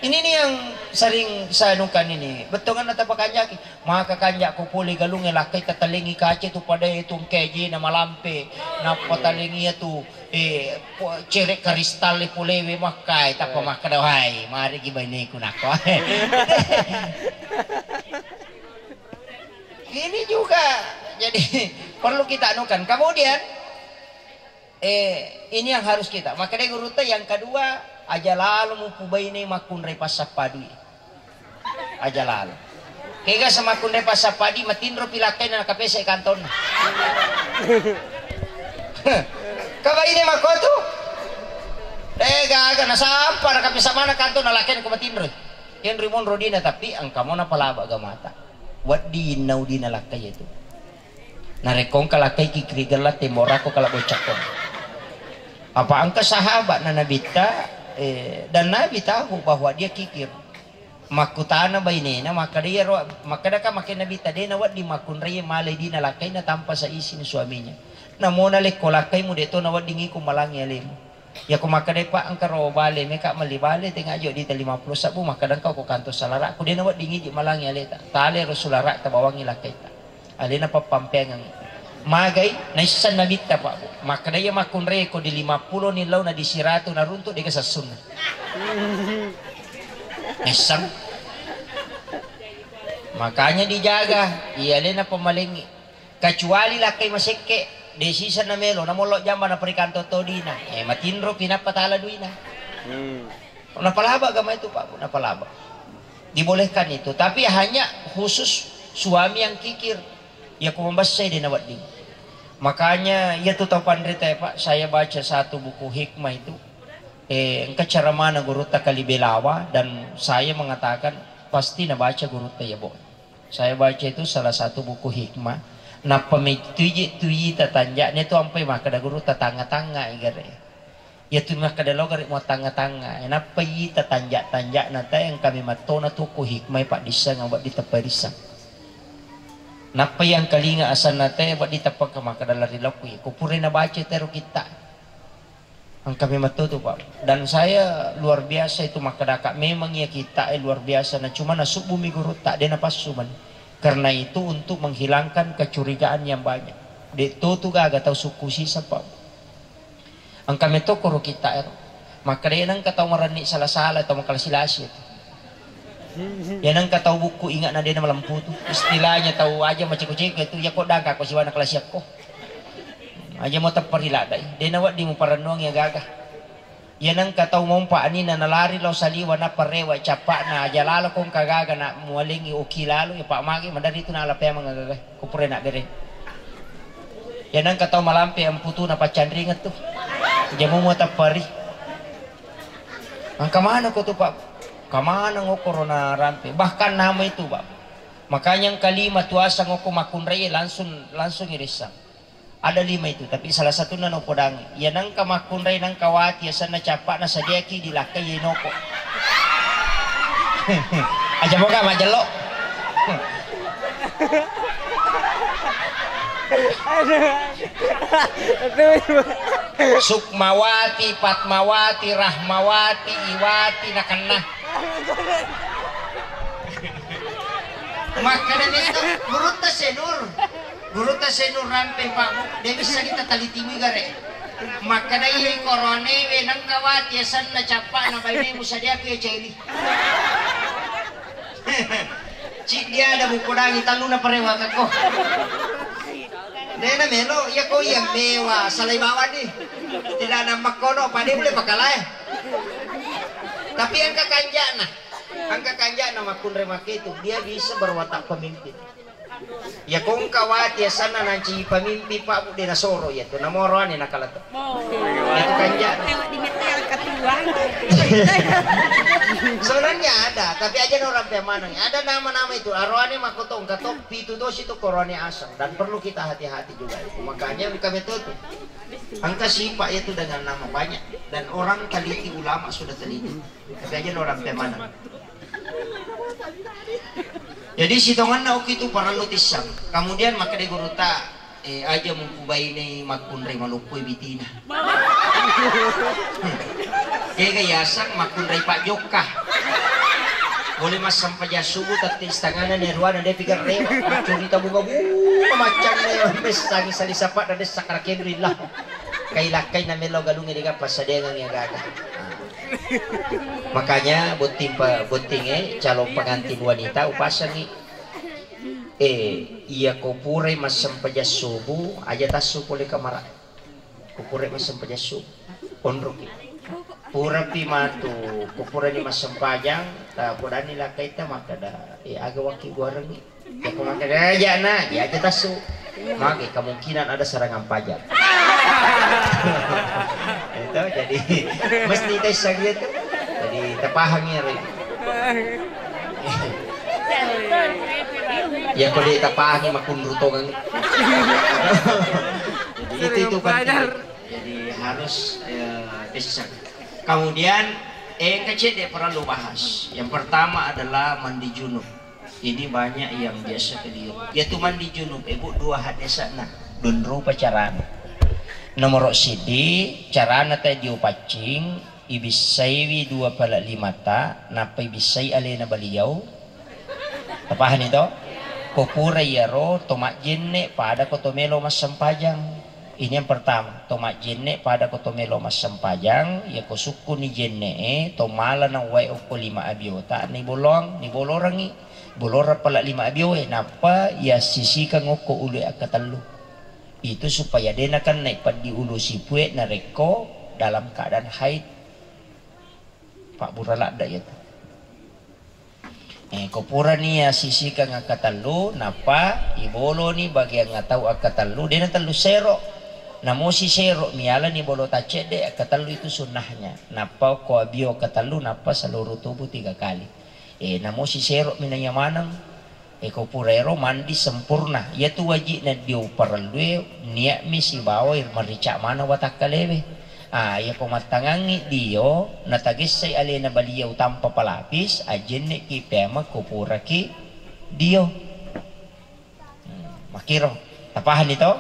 Ini nih yang sering saya anukan ini. Bettonganna tapakanjaki. Maka kanjak ko pole galungnge lakkai tatalengi kace tu pada itu engkaji na malampe. Nappa talengi tu eh po- cere kristal polewe makkai tappa makkada wahai mari ki baineku nakko. Ini juga jadi perlu kita anukan. Kemudian Eh, ini yang harus kita. Makanya gurutta yang kedua, aja lalo mupubaine makkunrai passappadui. Aja lalo. Kega semakkunrai passappadi matinro pilakkaina nakapese kantonna. Kaba ini makotu? Eh, gaga nasampa nakapesa mana kantonna lakkaina ko matinro. Kenri monro dina tapi engka mo napalaba gamata. Wedding nau dina lakkai itu. Narekko engka lakkai kikiri gella temborako kala boccakko. Apa engka sahabat na nabitta eh, dan nabi tahu bahwa dia kikir. Makkutana bainena makkada iyaro makkadaka makke nabitta de nawedding makkunrai male dina lakkaina tanpa seizin suaminya. Namona lekko lakkaimu de to nawedding iko malangi alemu. Yako makkedai, "Pak, engka ro bale meka melli bale tenga jo dita lima puluh sabbu," makkeda engka ko kanto salara'ku de nawedding idi malangi aleta. Tale ro sulara'ta bawangi lakkaita. Alena pappampeangengngi. Magai, naisseng Nabitta, Pak Bu. Makkeda iya makkunrai ko di lima pulo ni launa di siratu naruntu, dega sessunna. Naisseng. Makanya dijaga, iya alena pemalengi. Kecuali lakkai masekke, de sisa namelo, namollo jamba na perikanto todina. Eh, matinro pinappa tala duina. Hmm. Napalaba agama itu, Pak Bu, napalaba. Dibolehkan itu, tapi hanya khusus suami yang kikir. Iya ko mabessai de nawedding. Makanya iya tu tau panrita ya, Pak, saya baca satu buku hikmah itu. Eh, engka ceramahna gurutta Kali Belawa dan saya mengatakan pasti nabaca gurutta iya, Bo. Saya baca itu salah satu buku hikmah. Nappa mettuji tu ita tanja'na itu ampai makkeda gurutta tangnga-tangnga igare. Iya tu makkeda lo gare mo tangnga-tangnga. Nappa ita tanja-tanja'na te engka memettona tu ko hikmah paddisseng wedding teppa risseng. Nappa yang kalinga asanna te wedding teppa ke makkeda lari lokku. Ko pura nabaca tero kitta. Engka memetto tu, Pak. Dan saya luar biasa itu makkedaka, memang iya kitta e luar biasa, na cuma nasubbu mi gurutta, de napassu mani. Karena itu untuk menghilangkan kecurigaan yang banyak. De to tu gaga tau sukku sisa, Pak. Engka metto koro kitta ero. Makkeda iya nengka tau marenni sala-sala, tau makalasi-lasi itu. Iya nengka tau bukku ingatna de namalempu tu. Istilahnya tau aja maceko-ceko itu, iya ko dangka ko siwana kalasiakko. Aja mo teppa ri ladde, de nawedding muparennuang iya gaga. Iya nengka tau mompa anina nalari lao saliwa nappa rewa cappa'na, aja lalo ko engka gaga na mualengi oki lalo, iya pa magi madari tu nala peameng gaga. Ko pura nabbere. Iya nengka tau malampe amputuna paccanringeng tu. Aja mo muatepperi. Engka maneng ko tu, Pak. Engka maneng okkoro narampe. Bahkan nama itu, Pak. Makanya engka lima tu aseng okko makkunrai langsung, langsung irissang. Ada lima itu, tapi salah satunna naupodang. Iya nengka makkunrai nengka wati asenna cappa'na sadiaki dilakkai iya inoko. Aja moga majello. Sukmawati, Patmawati, Rahmawati, Iwati, nakenna. Makkeda metto gurutta Senur. Gurutta Senur rampe, Pak Bu, de bisa kita taliti mui gare. Makkeda iya koronewe nengka wati asenna cappa'na bainemu sadiaki iya celi. Cik dia ada buku dangi talluna parewa kakko. Dena melo, iya ko iya mewa, salai bawang ni. Tidak ada makkono, pade boleh pakalai. Tapi engka kanjana, engka kanjana makkunrai maketu, dia bisa berwatak pemimpin. Ya ko engka wati asanna nanci pemimpin Pak Bu de nasoro iya tu, namoro ane nakalato. Itu kan ja. Tengok di mete yang ketua. Sebenarnya ada, tapi aja orang pemanang. Ada nama-nama itu. Aroane makotong, katong pitu dosi itu korone asang. Dan perlu kita hati-hati juga itu. Makanya kami tuh, tuh. Angka sifat itu dengan nama banyak. Dan orang teliti, ulama sudah teliti. Tapi aja orang pemanang. Jadi sitonganna ukitu parellu tissang. Kemudian makkeda gurutta, eh, aja mupubainei makkunrai maloppoi bitina. Kega yasang makkunrai pajjokka. Boleh massempajang subuh tette istangana ni aruana de pigerre. Curita bunga-bunga macam ni. Bessangi sali sapa dan dessa karakenrilla. Kai lakkai na melo galungi dega passadengang ya gaga. Makanya botting pa-, botting, eh, calon pengantin wanita upasangi. Eh, iya ko purai massempajang subuh, aja tassu pole kamara. Ko purai massempajang subuh, onroki. Purapi matu, ko purani massempajang, ta podani lakkaita makkeda, eh, aga waki buarengi. Yako makkeda, "Eh, ja'na, ya aja tassu." Mage kemungkinan ada serangan pajar. Itu jadi mesti tes gitu. Jadi tapahangi ya, Ri. Ya ko de tapahangi makunru tongang. Jadi itu, itu penting. Jadi harus, eh, tes. Kemudian, eh, engka cedde perlu bahas. Yang pertama adalah mandi junub. Ini banyak yang biasa keliru. Yaitu mandi junub, Ibu, dua hadesana. Dun rupa carana. Nomor sidi, carana tadi upaccing, ibissaiwi dua pala limata, nappa ibissai alena baliau. Tapahani to? Ko pura iyaro to majjenne' pada ko to melo massempajang. Ini yang pertama, to majjenne' pada ko to melo massempajang, iya ko sukkuni jenne'e, to mala na wae okko lima abiota, ni bolong, ni bolorangi, bolorang pala lima abioe, nappa iya sisikang okko ulu akkatellu. Itu supaya de' nakennai peddi ulu sipue narekko dalam keadaan haid. Pabbura ladda iyatu. Eh, ko purani iya sisikang akkatellu, nappa iboloni bagian atau akkatellu, de' natellu sero. Namo sisero, mialani bolo taccedde, akkatellu itu sunnahnya. Nappa ko abio akkatellu, nappa seluruh tubuh tiga kali. Eh, namo sisero minaya maneng. Eh, ko purairo mandi sempurna. Iyatu waji'na dio parellue, nia'mi sibawa ir-, marica maneng watakkalewe. Ah, iya ko mattangangngi dio, natagessai alena baliau tanpa pelapis, ajjenne'ki pemeng ko puraki dio. Hmm, makiro. Tapahani to?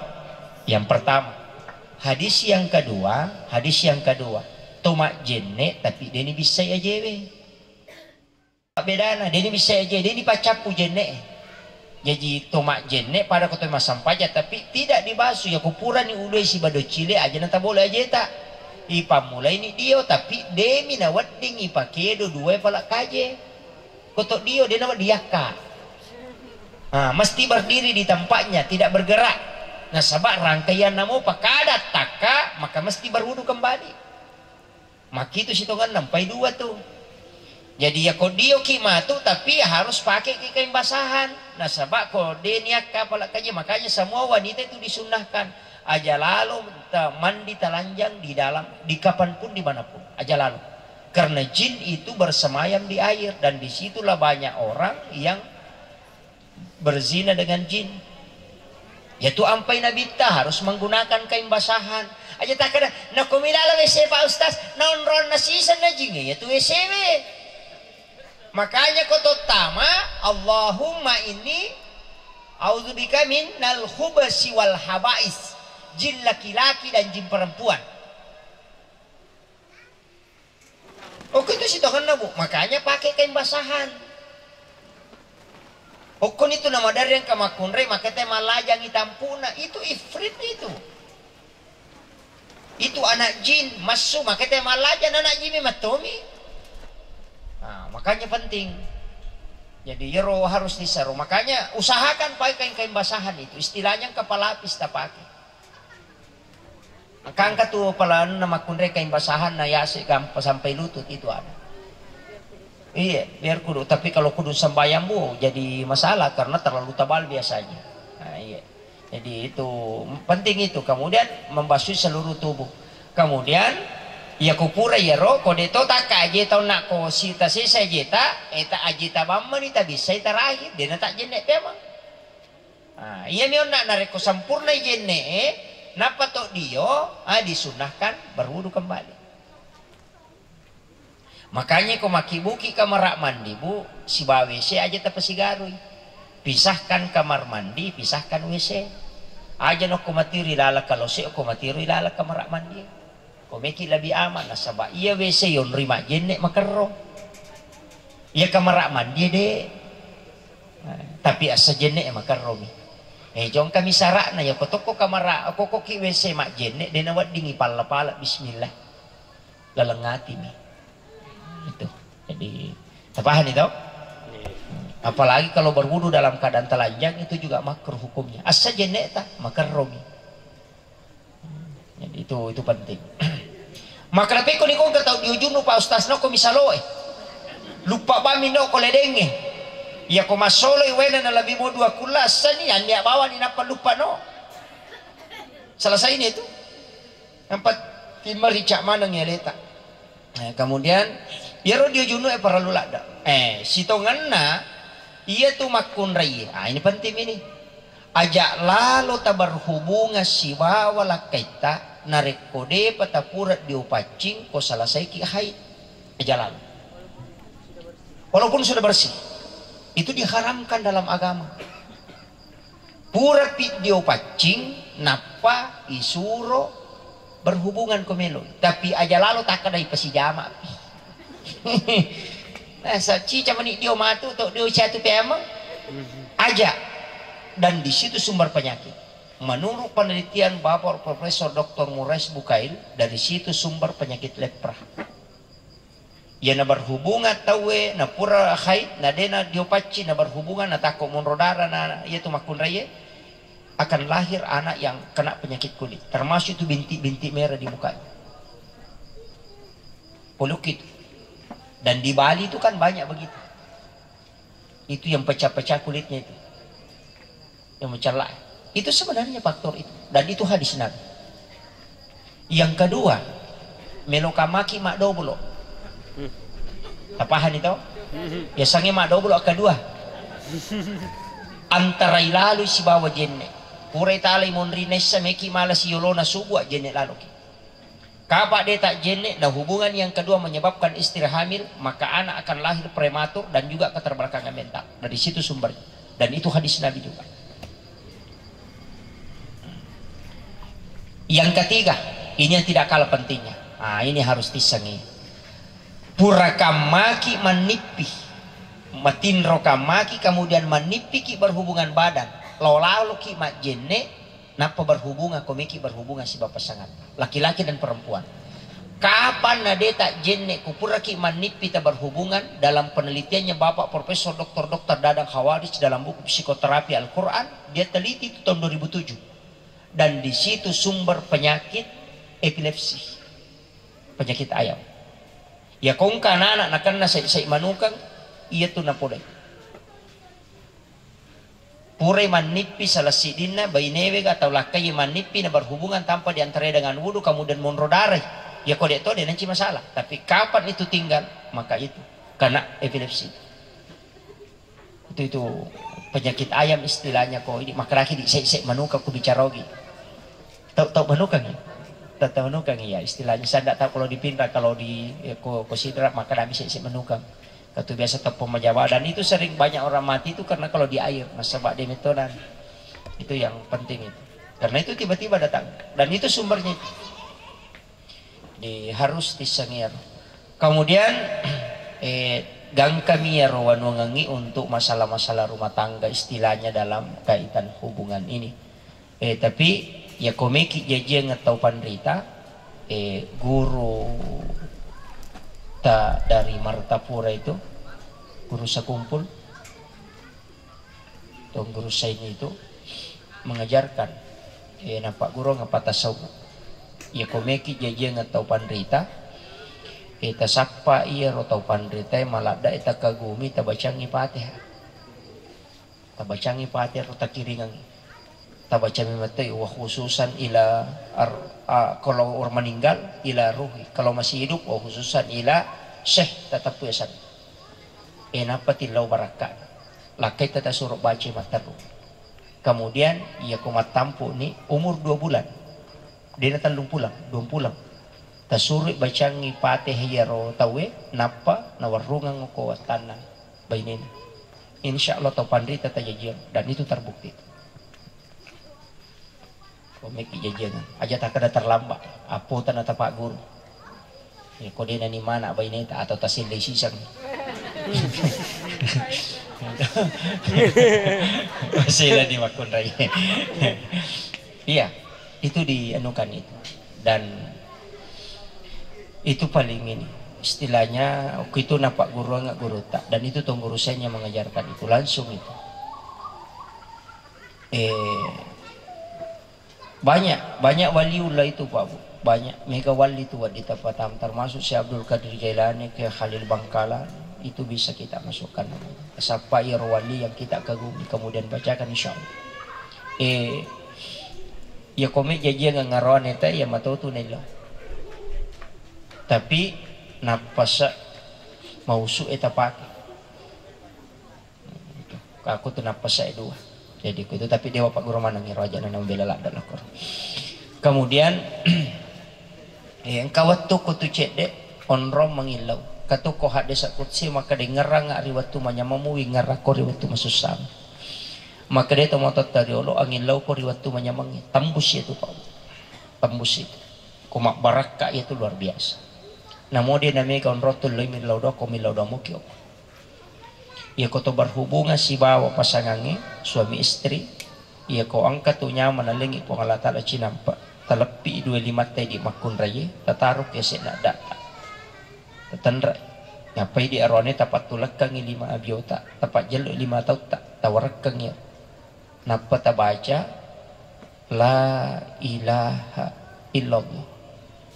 Yang pertama. Hadis yang kedua, hadis yang kedua. To majjenne' tapi de' nibissai ajewe. Bedana, de' nibissai aje, de' nipaccappu jenne'e. Jaji to majjenne' pada ko to massampajang, tapi tidak dibasuh. Ya ko purani ulue sibadoccile aja natabolo ajeta. Ipammulaini dio, tapi de' mi nawedding ipakedo dua pala kaje. Ko to dio de' nawedding yakka. Ah, mesti berdiri di tempatnya, tidak bergerak. Nasaba rangkaianna mopa kada takka, maka mesti berwudu kembali. Makkitu sitongenna, empai dua tu. Jadi, ya ko dioki matu, tapi harus pakeki kain basahan. Nasaba ko de' niakka pala kaje, makanya semua wanita itu disunnahkan. Aja lalo ta-, mandi telanjang di dalam, di kapanpun, dimanapun. Aja lalo. Karena jin itu bersemayam di air, dan disitulah banyak orang yang berzina dengan jin. Yatu ampai nabitta harus menggunakan kain basahan. Aja takkeda, "Nakomi lala W C, Pak Ustaz, naonronna siseng na jin, yatu W C we." Makanya ko tottama, "Allahumma inni a'udzubika minal khubsi wal habais." Jin laki-laki dan jin perempuan. Okko itu sitongenna, Bu. Makanya pakai kain basahan. Okkoni tu namaderri engka makkunrai, maka te mallajangi tampuna. Itu ifrit itu. Itu anak jin, massu, maka te mallajang anak jin memang tommi. Nah, makanya penting. Jadi, yero harus disero. Makanya usahakan pakai kain-kain basahan itu. Istilahnya engka pelapis tapake. Engka tu pala anunna makkunrai kain basahan na yase gampa sampai lutut itu ada. Iya, biar kudu. Tapi kalau kudu sembayang, Bu, jadi masalah karena terlalu tebal biasanya. Nah, iya. Jadi itu penting itu. Kemudian membasuh seluruh tubuh. Kemudian, ya ko pura iyaro, ko de to takka aje tau nakko sita sesa aje ta, eta aje ta bammani ta bissai terakhir, de na tak jenne pemang. Ah, iyami onna narekko sempurnai jenne'e, nappa to dio, ah, disunnahkan berwudu kembali. Makanya ko makkibuki kamara mandi, Bu, sibawa W C aja tapasigarui. Pisahkan kamar mandi, pisahkan W C. Aja nokko matiru ilala kalose, ko matiru ilala kamara mandi. Ko meki lebih aman, nasaba iya W C yonri majjenne makerro. Iya kamara mandi de. Nah, tapi assa jenne makerromi. Eh, jongkami sara'na, ya ko tokko kamara, ko koki W C majjenne, de naweddingi palla-pala bismillah. Laleng atimi. Itu. Jadi, tapahani to? Apalagi kalau berwudu dalam keadaan telanjang, itu juga makruh hukumnya. Assa jenne ta, makerromi. Jadi itu, itu penting. Maka napekko ni kongka tau dio junnu, Pak Ustaz, nokko misaloe. Luppa bami nokko ledengnge. Iya ko massoloi wena na lebih mau dua kulla, assani, annia bawani nappa luppa no. Selesai ni itu. Nampa timma rica maneng ya leta. Eh, kemudian, iyaro dio junnu e parallu ladda. Eh, sitongenna, iya tu makkunrai. Ah, ini penting ini. Aja lalo taberhubungan sibawa lakkaitta, narekko depa tapura dio paccing, ko selesaiki haid. Aja lalo. Walaupun sudah bersih, itu diharamkan dalam agama. Purapi dio paccing, nappa isuro berhubungan ko melo. Tapi aja lalo takkadai pasijamapi. Nah, sacci camani dio matu, to dio catu pemeng. Aja. Dan di situ sumber penyakit. Menurut penelitian Bapak Profesor Doktor Murais Bukail, dari situ sumber penyakit lepra. Iya na berhubungan tauwe, na pura haid, na dena diopacci, na berhubungan, na takko monro darah, na iya tu makkunraie, akan lahir anak yang kena penyakit kulit. Termasuk itu bintik-bintik merah di mukanya. Poluk itu. Dan di Bali itu kan banyak begitu. Itu yang pecah-pecah kulitnya itu. Yang mencela. Itu sebenarnya faktor itu. Dan itu hadis Nabi. Yang kedua, meloka maki maddobolo. Tapahani to? Ya sange maddobolo kedua. Antara ilalu sibawa jenne. Pura italai monri nessa meki mala siyolona subuh jenne laloki. Kapa de tajjenne, nah hubungan yang kedua menyebabkan istri hamil, maka anak akan lahir prematur dan juga keterbelakangan mental. Dari situ sumbernya. Dan itu hadis Nabi juga. Yang ketiga, ini yang tidak kalah pentingnya. Nah, ini harus disengi. Pura kammaki manippi, matinro kammaki, kemudian manippiki berhubungan badan, lo laloki majjenne, Nappa berhubungan, ko meki berhubungan sibawa pasangan. Laki-laki dan perempuan. Kapan na de tajjenne, kupuraki manippi ta berhubungan, dalam penelitiannya Bapak Profesor Doktor Doktor Dadang Khawarij dalam buku Psikoterapi Al-Quran, dia teliti itu tahun dua ribu tujuh. Dan di situ sumber penyakit epilepsi. Penyakit ayam. Ya kongka anak-anak nakenna sai-sai manukang, iya tu napodai. Purai mannippi salah siddinna bainewe ga tau lakkai mannippi na berhubungan tanpa diantarai dengan wudu, kemudian monro darai. Ya ko de to de nanci masalah. Tapi kapan itu tinggal, maka itu kena epilepsi. Itu, itu penyakit ayam istilahnya ko ini. Maka lagi di se-, se-, manuka ku bicara ogi. Tau, tau manukang ya? Tau, tau manukang ya istilahnya. Saya ndak tahu kalau di Pinrang, kalau di, ya, ko, ko Sidrap, maka kami se-, se-, manukang. Katu biasa tepung majawa, dan itu sering banyak orang mati itu karena kalau di air, nasaba dia metonan. Itu yang penting itu. Karena itu tiba-tiba datang. Dan itu sumbernya itu. Di harus disengir. Kemudian, eh, gangkami iyaro wanuangengi untuk masalah-masalah rumah tangga istilahnya dalam kaitan hubungan ini. Eh, tapi ya komeki jajiang tau panrita, eh, guru ta dari Martapura itu, guru Sakumpul, Tuan Guru Saini itu mengajarkan, eh, napagguru ngapa tasawuf. Ya komeki jajiang tau panrita, eh, tasappa iyaro tau panrita, eh, maladda, eh, takagumi tabacangi Fatihah. Tabacangi Fatihah ro takiringang. Tabacami mattoi wa khususan ila ar-, a, kalau orang meninggal ila ruhi, kalau masih hidup wa khususan ila syekh tatappu yasan. E nappa tillau barakka. Lakkai tata suruh baca matteru. Kemudian iya ko mattampu ni umur dua bulan. Dena tellung pulang, dua pulang. Tasurui bacangi Fatihah iyaro tauwe, nappa nawarrungang ko wattanna bainena. Insya Allah tau panrita tajajiang, dan itu terbukti. Ko meki jajiang, aja takkeda terlambat, apota na tapagguru. Ya, ko dena ni mana baineta atau tasellei siseng. Masela ni makkunrai. Iya, itu dianukan itu. Dan itu paling ini, istilahnya, waktu itu napagguruang gurutta, dan itu tuan guru saya yang mengajarkan itu, langsung itu. Eh, banyak, banyak waliullah itu, Pak Bu. Banyak, mega wali itu, Wak, di tempat tam-, termasuk Syekh Abdul Qadir Jailani, Kiai Khalil Bangkalan, itu bisa kita masukkan namanya. Siapa ya wali yang kita kagumi, kemudian bacakan, insya Allah. Eh, ya kome jajiang ngaroane ta, ya matotu nella. Tapi, nappasa mausu e tapake. Aku tu nappasa e dua. Jadi, ku itu, tapi dewa Pak Guru maneng iro aja na membela ladda lakor. Kemudian, eh, engka wettu ku tu cedde, onrong mangillau. Katu ko hadis qudsi, maka dengerang ri wettu manyamammu, wingerako ri wettu masussang. Maka de to motot tariolo, angillau ko ri wettu manyamang, tambus itu, Pak. Tambus itu. Ko mabbarakka itu luar biasa. Namo de namega onrong tu loi millau doa, ko millau doa muki, oh. Iya ko to berhubungan sibawa pasangangnge, suami istri, Iya ko engka tu nyameng nalengngi Puang Allah Ta'ala cinampa, taleppi dua limatta di makkunraie, tataroki ase'na datta. Tatenre. Nappai di arone tapattulekkangngi lima abiota, tapajjello lima tautta, tawarekkangngi. Nappa tabaca, "La ilaha illallah."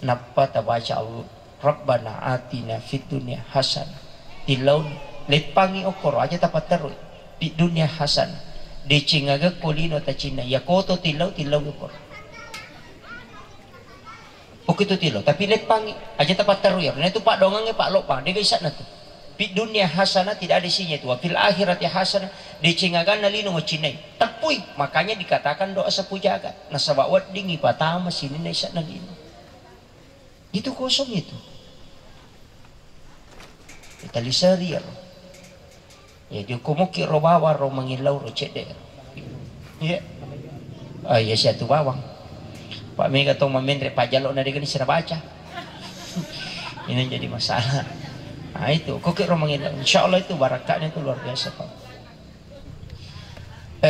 Nappa tabaca, "Allah, Rabbana atina fid dunya hasanah." Tillauni, leppangngi okkoro, aja tapatterui. "Fid dunya hasanah." Deceng aga ko lino tacinna, iya koto tillau, tillau okkoro. Okko itu tillau, tapi leppangngi, aja tapatterui. Iyaro, na itu paddoangengnge, Pak, loppang, de gaga ise'na tu. "Fid dunya hasanah", tidak ada isinya itu. "Wa fil akhirati hasanah", deceng aganna lino macinnai. Teppui, makanya dikatakan doa sapu jagat. Nasaba wedding ipatama sininna ise'na lino. Itu kosong itu. Itali seri ya, lo. Ya, joko muki ro bawang ro, mangillau ro cedde. Iya. Ah, iya, siatu bawang. Pak, mega to mamenre pajalo na degani sira baca. Ini jadi masalah. Nah, itu, koki ro mangillau. Insya Allah itu barakatnya itu luar biasa, Pak.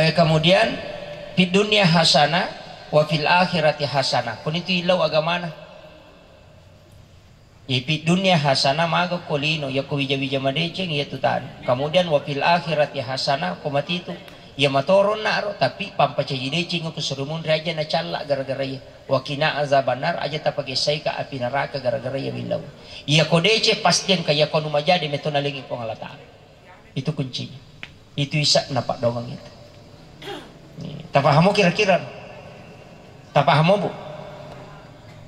Eh, kemudian, "Fid dunya hasanah, wa fil akhirati hasanah." Kuni tu illau agamana. Ipi dunia hasanah maga ko lino, iya ko wija-wija madeceng, iya tu tanu. Kemudian, "Wa fil akhirati hasanah," ko matitu. Iya matoronna ro, tapi pampacaji deceng ko surumun raja na calla gara-gara iya. "Wa qina azabannar," aja tapagessaika api neraka gara-gara iya willau. Iya ko deceng, pasti engka iya ko anu majadi metto nalengi Puang Allah Ta'ala. Itu kuncinya. Itu ise'na paddoangeng itu. Iya. Tapahamo kira-kira? Tapahamo, Bu?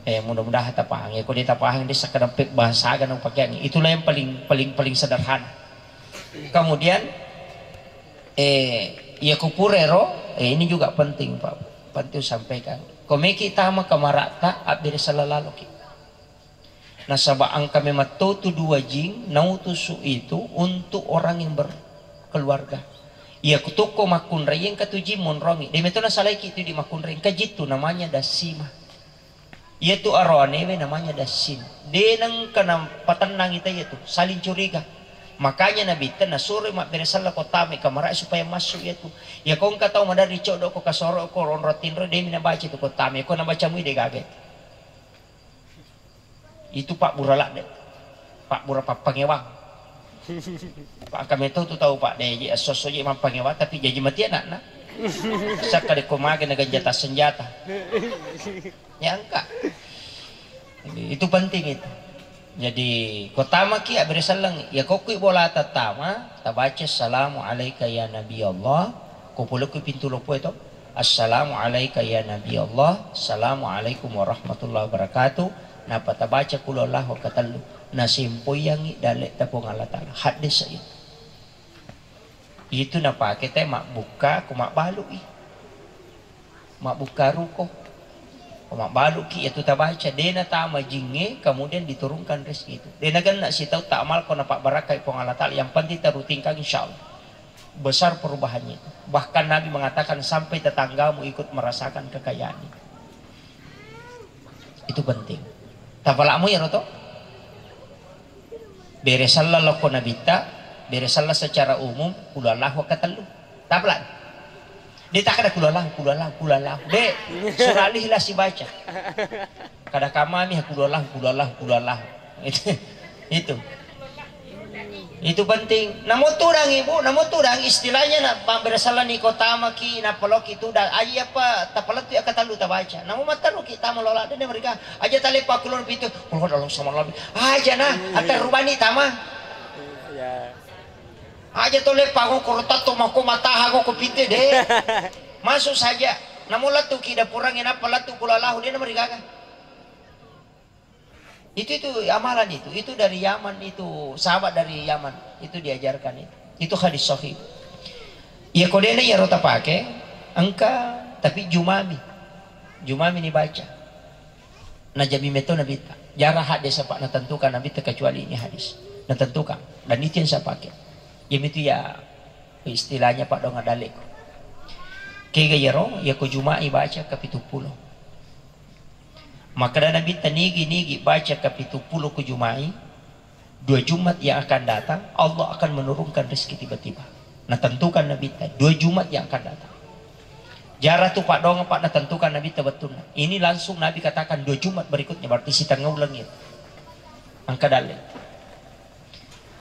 Eh, mudah-mudahan tapahang. Ya, ko de tapahang, de sekedar pe-, bahasa aga nau pakeangi. Itulah yang paling, paling, paling sederhana. Kemudian, eh, iya ko pura ero, eh, ini juga penting, Pak. Penting sampaikan. Ko meki tama kamara'ta, abbere sella laloki. Nasaba engka memang to tu dua jing nautusu itu untuk orang yang berkeluarga. Iya kutukko makkunrai engka tu jing monrongi. De meto nasalaiki tu di makkunrai, engka jittu namanya dassima. Iya tu aroanewe namanya dassin. De nengka napatennangi ta iya tu, saling curiga. Makanya Nabitta nasuro mabbere sella ko tama kamara supaya masuk iya tu. Iya ko engka tau maderri coddo ko kasoro ko ronro tinro, de mi nabaca tu ko tama. Iya ko nabaca mui de gaga. Itu pabbura ladde, pabbura pappangewang. Pak, kami tahu tu tahu, Pak, de ji esso-esso ji mappangewang, tapi jaji mati anakna. Sakka de ko mage na ganjata senjata. Ya engka. Itu penting itu. Jadi, ko tamaki abbere selleng, ya ko kui bola tatama, tabaca, "Assalamu alaika ya Nabi Allah." Ko pole kui pintu loppo itu. "Assalamu alaika ya Nabi Allah, assalamu alaikum warahmatullahi wabarakatuh." Nappa tabaca qul huwallahu katellu. Nasempoyangi dalle'ta Puang Allah Ta'ala. Haddesa itu. Itu napake te mabbukka ko mabbalu'i. Mabbukka ruko. Ko mabbaluki itu tabaca. De natama jingnge, kemudian diturunkan rezeki itu. De nagenna sitau ta'amal ko napabbarakkai Puang Allah Ta'ala. Yang penting tarutinkan, insya Allah. Besar perubahannya itu. Bahkan Nabi mengatakan sampai tetanggamu ikut merasakan kekayaan itu. Itu penting. Tapalakmu ya, Roto? Bere sella lokko Nabitta, bere sella secara umum, qul huwallahu katellu. Tapalak. De takkada qul huwallahu, qul huwallahu, qul huwallahu. De, surah Al-Ikhlas sibaca. Kada kamami, qul huwallahu, qul huwallahu, qul huwallahu. Itu. Itu. Itu penting. Namo tudang, Ibu, namo tudang istilahnya na mabbere sella ni ko tamaki, napaloki tudang. Aji apa, tapalettu ya katellu tabaca. Namo matteruki tama lola, de meriga. Aja taleppa kulon pitu, kulon Allah sama Allah. Aja na, atta rubani tama. Iya. Aja to leppa ko koro tatto mako mataha ko ko pite de. Masuk saja. Namo lettu ki dapurang, nappa lettu qul huwallahu, de merigaga. Itu, itu amalan itu, itu dari Yaman itu, sahabat dari Yaman itu diajarkan itu. Itu hadis sahih. Iya ko dena iyaro tapake, engka, tapi jumami. Jumami ni baca. Najami meto Nabitta. Jara hadis apa natentukan Nabitta kecuali ini hadis. Natentukan. Dan itu yang saya pakai. Jami itu ya istilahnya paddoang dalleku. Kega iyaro, iya ko Juma'i baca ke pitu pulo. Makkeda Nabitta, "Nigi-nigi baca kapituppulo ko Juma'i, dua Jumat yang akan datang, Allah akan menurunkan rezeki tiba-tiba." Natentukan Nabitta, dua Jumat yang akan datang. Jara tu paddoangeng, Pak, natentukan Nabitta wettunna. Ini langsung Nabi katakan dua Jumat berikutnya, berarti sitengnga uleng itu. Engka dalle.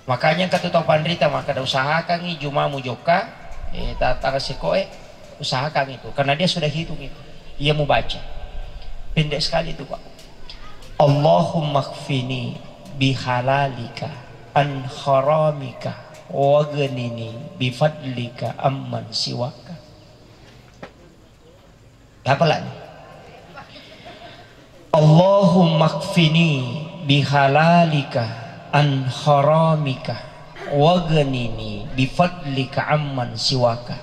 Makanya engka tu tau panrita makkeda, usahakangi Juma mujokka, eh, ta-, tanggal sekoe, usahakan itu. Karena dia sudah hitung itu. Ia mubaca. Pendek sekali itu, Pak. Allahumma kfini bihalalika an haramika waghnini bifadlika amman siwaka. Apa lagi? Allahumma kfini bihalalika an haramika waghnini bifadlika amman siwaka.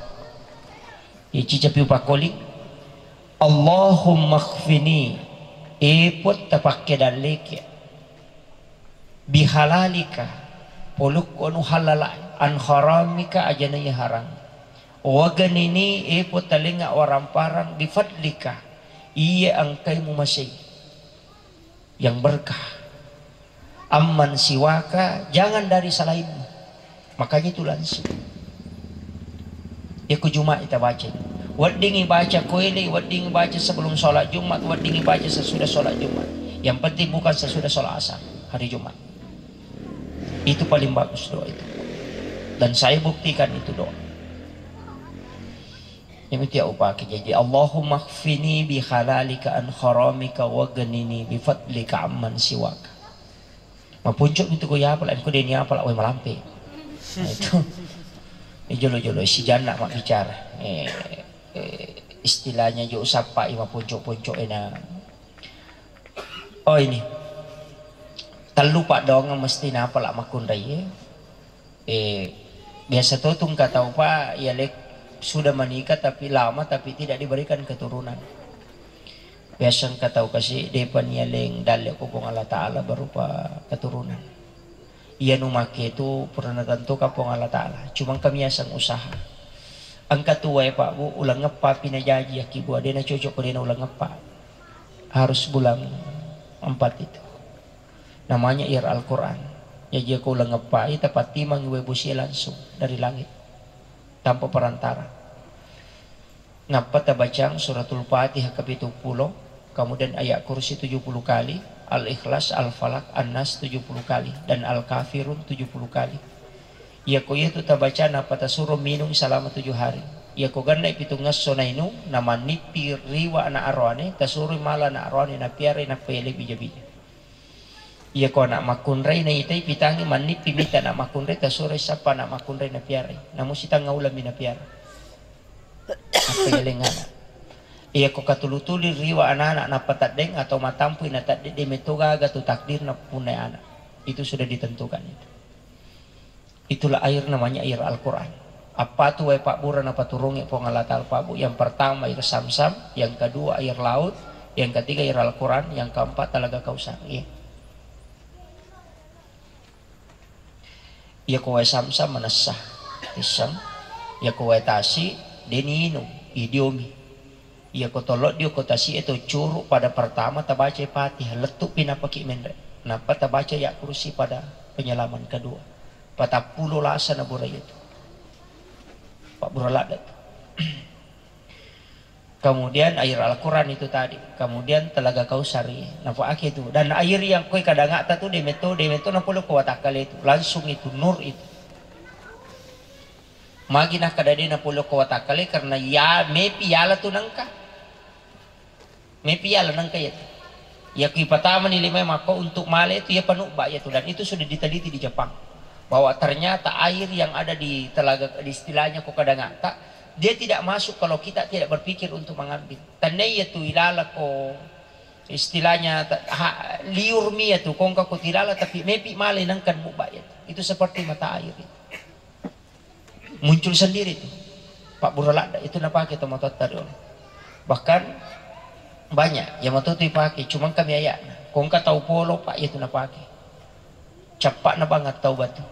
Ici capi upakoli. Allahumma kfini, epot tapakke dalleke. Bihalalika, polukku anu halala, an haramika, ajana iya harang. Waghnini, epo talenga waramparang, bifadlika, iya engkai mumasei, yang berkah. Amman siwaka, jangan dari selainmu. Makanya itu langsung. Iya ku Jumat ita baca. Weddingi baca koele, weddingi baca sebelum sholat Jumat, weddingi baca sesudah sholat Jumat. Yang penting bukan sesudah sholat asar hari Jumat. Itu paling bagus doa itu. Dan saya buktikan itu doa. Yang penting upake. Jadi, Allahumma kfini bihalalika an haramika waghnini bifadlika amman siwaka. Mapuncu itu ku ya pala, ku deni apa lah, woi malampe. Nah, itu. Ini jolo-jolo, si jana mak bicara. Eh, eh, istilahnya jo sappa ima puncu-puncu ena. Oh, ini. Tellu paddoangeng mesti napa lah makkunrai, eh. Eh, biasa to tu engka tau, Pak, iya lek sudah menikah tapi lama tapi tidak diberikan keturunan. Biasa engka tau kasi depa nialeng dalle ko Puang Allah Taala berupa keturunan. Iya nu make tu pura natentukan Puang Allah Taala. Cuma engka miaseng usaha. Engka tu wae, Pak, Bu, uleng eppa pi najaji aki bua, de na cocok ko de na uleng eppa. Harus bulan empat itu. Namanya iyaro Al-Quran. Jaji ko uleng eppai, tapattimangi wae bosie langsung dari langit tanpa perantara. Nappa tabacang suratul Fatihah kapitu pulo, kemudian ayat kursi tujuh puluh kali, Al-Ikhlas, Al-Falaq, An-Nas tujuh puluh kali, dan Al-Kafirun tujuh puluh kali. Iyako iyatu tabaca nappa tasuro minung salama tujuh hari. Iyako gennai pitungngesso nainung, namannippi riwa ana aroane, tasuro mala ana aroane napiarai nappa yalai bija-bija. Iyako anak makkunrai naitai pitangngi mannippi mita anak makkunrai, tasuroi sappa anak makkunrai napiarai. Namu sitengnga uleng mi napiara. Nappa yaleng anak. Iyako katulu-tuli riwa anak-anak nappa teddeng atau matampui na teddeng, de metto gaga tu takdirna punnai anak. Itu sudah ditentukan itu. Itulah air namanya air Al-Quran. Apa tu wae pabbura napaturungi Puang Allah Ta'ala, Pak, Bu? Yang pertama air Zamzam, yang kedua air laut, yang ketiga air Al-Quran, yang keempat Telaga Kausar. Iya. Iya ko wae Zamzam manessa, isseng. Iya ko wae tasi, de niinung, idiomi. Iya ko tollo dio ko tasi e to curu pada pertama tabaca Fatihah, lettu pi napaki menre. Nappa tabaca ya kursi pada penyelaman kedua. Patappulo lasa na bura itu. Pak bura ladde tu. Kemudian air Al-Quran itu tadi, kemudian Telaga Kausar, iya. Napaake itu. Dan air yang koi kadangata tu demetto, demetto napolo ko watakkale itu, langsung itu, nur itu. Magi nakkada de napolo ko watakkale, karena ya mepi yala tu nengka. Mepi yala nengka ya tu. Ya kui patamani lima mako untuk male itu ya panubba ya tu, dan itu sudah diteliti di Jepang bahwa ternyata air yang ada di telaga, di istilahnya ko kadangata, dia tidak masuk kalau kita tidak berpikir untuk mengambil. Tennai iya tu ilala ko istilahnya ta-, ha-, liur mi iya tu, kongka ko tilala tapi mepi male nengkan mubba iya tu. Itu seperti mata air itu. Muncul sendiri tu. Pabbura ladda itu napake tomatoatta riolo. Bahkan banyak iya matotu ipake, cuma kami ayakna. Kongka tau polo, Pak, iya tu napake. Cappa'na bang at-taubatu.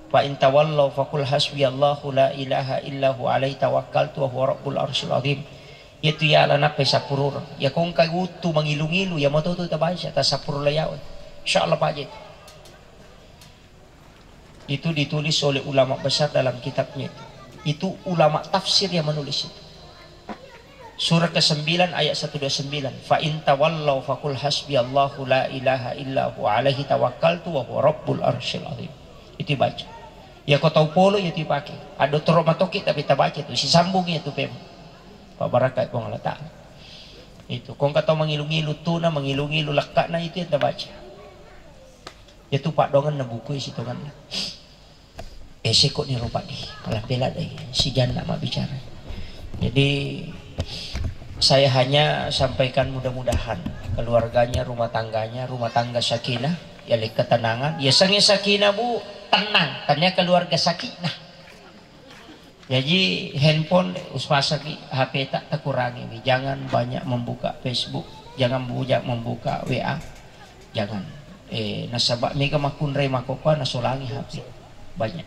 Fa in tawallau faqul hasbiyallahu la ilaha illa huwa alaihi tawakkaltu wa huwa rabbul arsyil azim. Iya tu yala nappai sappurureng. Iya kongka wuttu mangilu-ngilu, iya matotu tabaca, tasappurullah yawe. Insyaallah paja itu. Itu ditulis oleh ulama besar dalam kitabnya itu. Itu ulama tafsir yang menulis itu. Surah kesembilan ayat satu dua sembilan, "Fa in tawallau faqul hasbiyallahu la ilaha illa huwa alaihi tawakkaltu wa huwa rabbul arsyil azim." Itu baca. Ya, ko tau polo ya tu ipake. Ado toro matoki tapi tabaca tu, sisambung ya tu pem. Pabarakai Puang Allah Ta'ala. Itu, ko engka tau mangilu-ngilu tuna, mangilu-ngilu lekkana, itu yang tabaca. Ya tu padongan na buku isi tonganna. Eh, seko ni rupa di, malah pela dai, si janna mabbicara. Jadi, saya hanya sampaikan mudah-mudahan keluarganya, rumah tangganya, rumah tangga sakinah, ya, le ketenangan. Ya, sange sakinah, Bu, tenang. Tanya keluarga sakinah. Jaji, handphone, uspasangi H P ta, takurangi. Jangan banyak membuka Facebook, jangan banyak membuka W A. Jangan. Eh, nasaba mega makkunrai makkokkoe nasolangi H P. Banyak.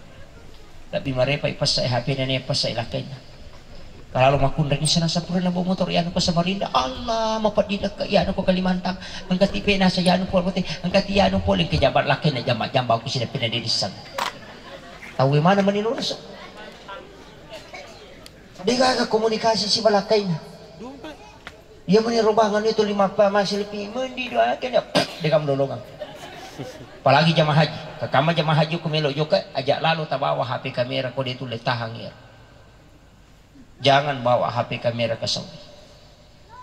Tapi marepa ipassa H P na, ipassa lakkainna. Kalau makkunrai, sana sapura na bawa motor, ya, anu ke Samarinda. Allah, mapaddi dekka, ya, anu ke Kalimantan. Engka tipe nasa, ya, anu pole, engka ti, ya, anu pole, ke jabat lakkainna, jamba-jamba aku sida pina dedisang. Tahu mana mani lurus? Degaga komunikasi si balakkainna. Iya meni robangan itu lima pa masih lebih mendi doakan ya. Dega melolongan. Apalagi jamaah haji. Kakama jamaah haji ku melo joka, aja lalo tabawa H P kamera ko de tulle tahang ya. Jangan bawa H P kamera ke Saudi.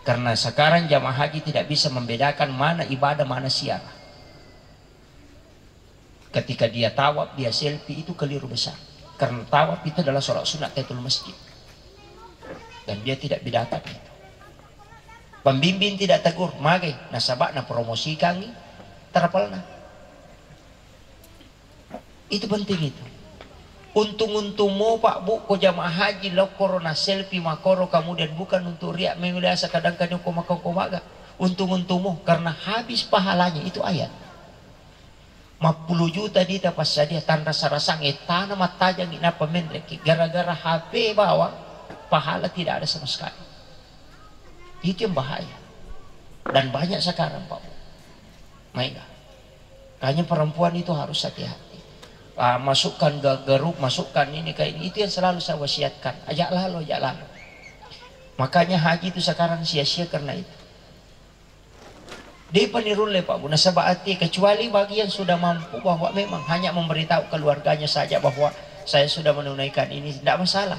Karena sekarang jamaah haji tidak bisa membedakan mana ibadah, mana siaran. Ketika dia tawaf, dia selfie, itu keliru besar. Karena tawaf itu adalah sholat sunat tahiyatul masjid. Dan dia tidak bedakan itu. Pembimbing tidak tegur, magai, nasaba napromosikangi travelna. Itu penting itu. Untung-untung mo, Pak, Bu, ko jamaah haji, lo korona selfie makoro, kemudian bukan untuk riak, memilih asa kadang-kadang ko makau ko maga. Untung-untung mo, karena habis pahalanya, itu ayat. Mappulu juta dita passadia, tanrasa-rasang, eh, tana mattajangi, nappa menreki. Gara-gara H P bawang, pahala tidak ada sama sekali. Itu yang bahaya. Dan banyak sekarang, Pak Bu. Maega. Makanya perempuan itu harus hati-hati. Ah, masukkan ke grup, masukkan ini ke ini. Itu yang selalu saya wasiatkan. Ajak lalu, ajak lalu. Makanya haji itu sekarang sia-sia karena itu. Depa nirulle, Pak Bu, nasaba ati, kecuali bagi yang sudah mampu bahwa memang hanya memberitahu keluarganya saja bahwa saya sudah menunaikan ini, tidak masalah.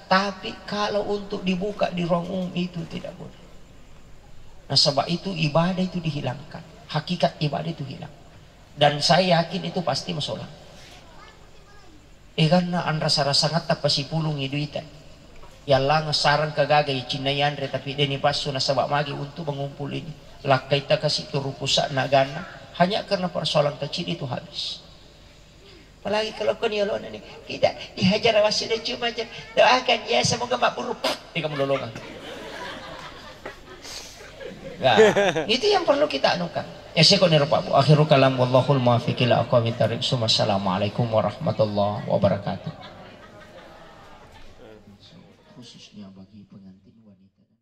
Tapi kalau untuk dibuka di ruang umum, itu tidak boleh. Nasaba itu ibadah itu dihilangkan, hakikat ibadah itu hilang. Dan saya yakin itu pasti masolang. Eganna anrasa-rasangatta pasipulungi duita. Yallang sarang kagaga icinna yanre, tapi deni passu nasaba magi untuk mengumpul ini. Lakkaita kasi turu pusakna ganna, hanya karena persoalan kecil itu habis. Apalagi kalau kau ni olona ni, tidak dihajar awasi dan cuma aja doakan ya semoga makbul. Dia kamu lolongan. Nah, itu yang perlu kita anukan. Ya, saya kok nirupakmu. Akhirul kalam, wallahul muwaffiq ila aqwamit thariq. Summa assalamualaikum warahmatullahi wabarakatuh. Khususnya bagi pengantin wanita.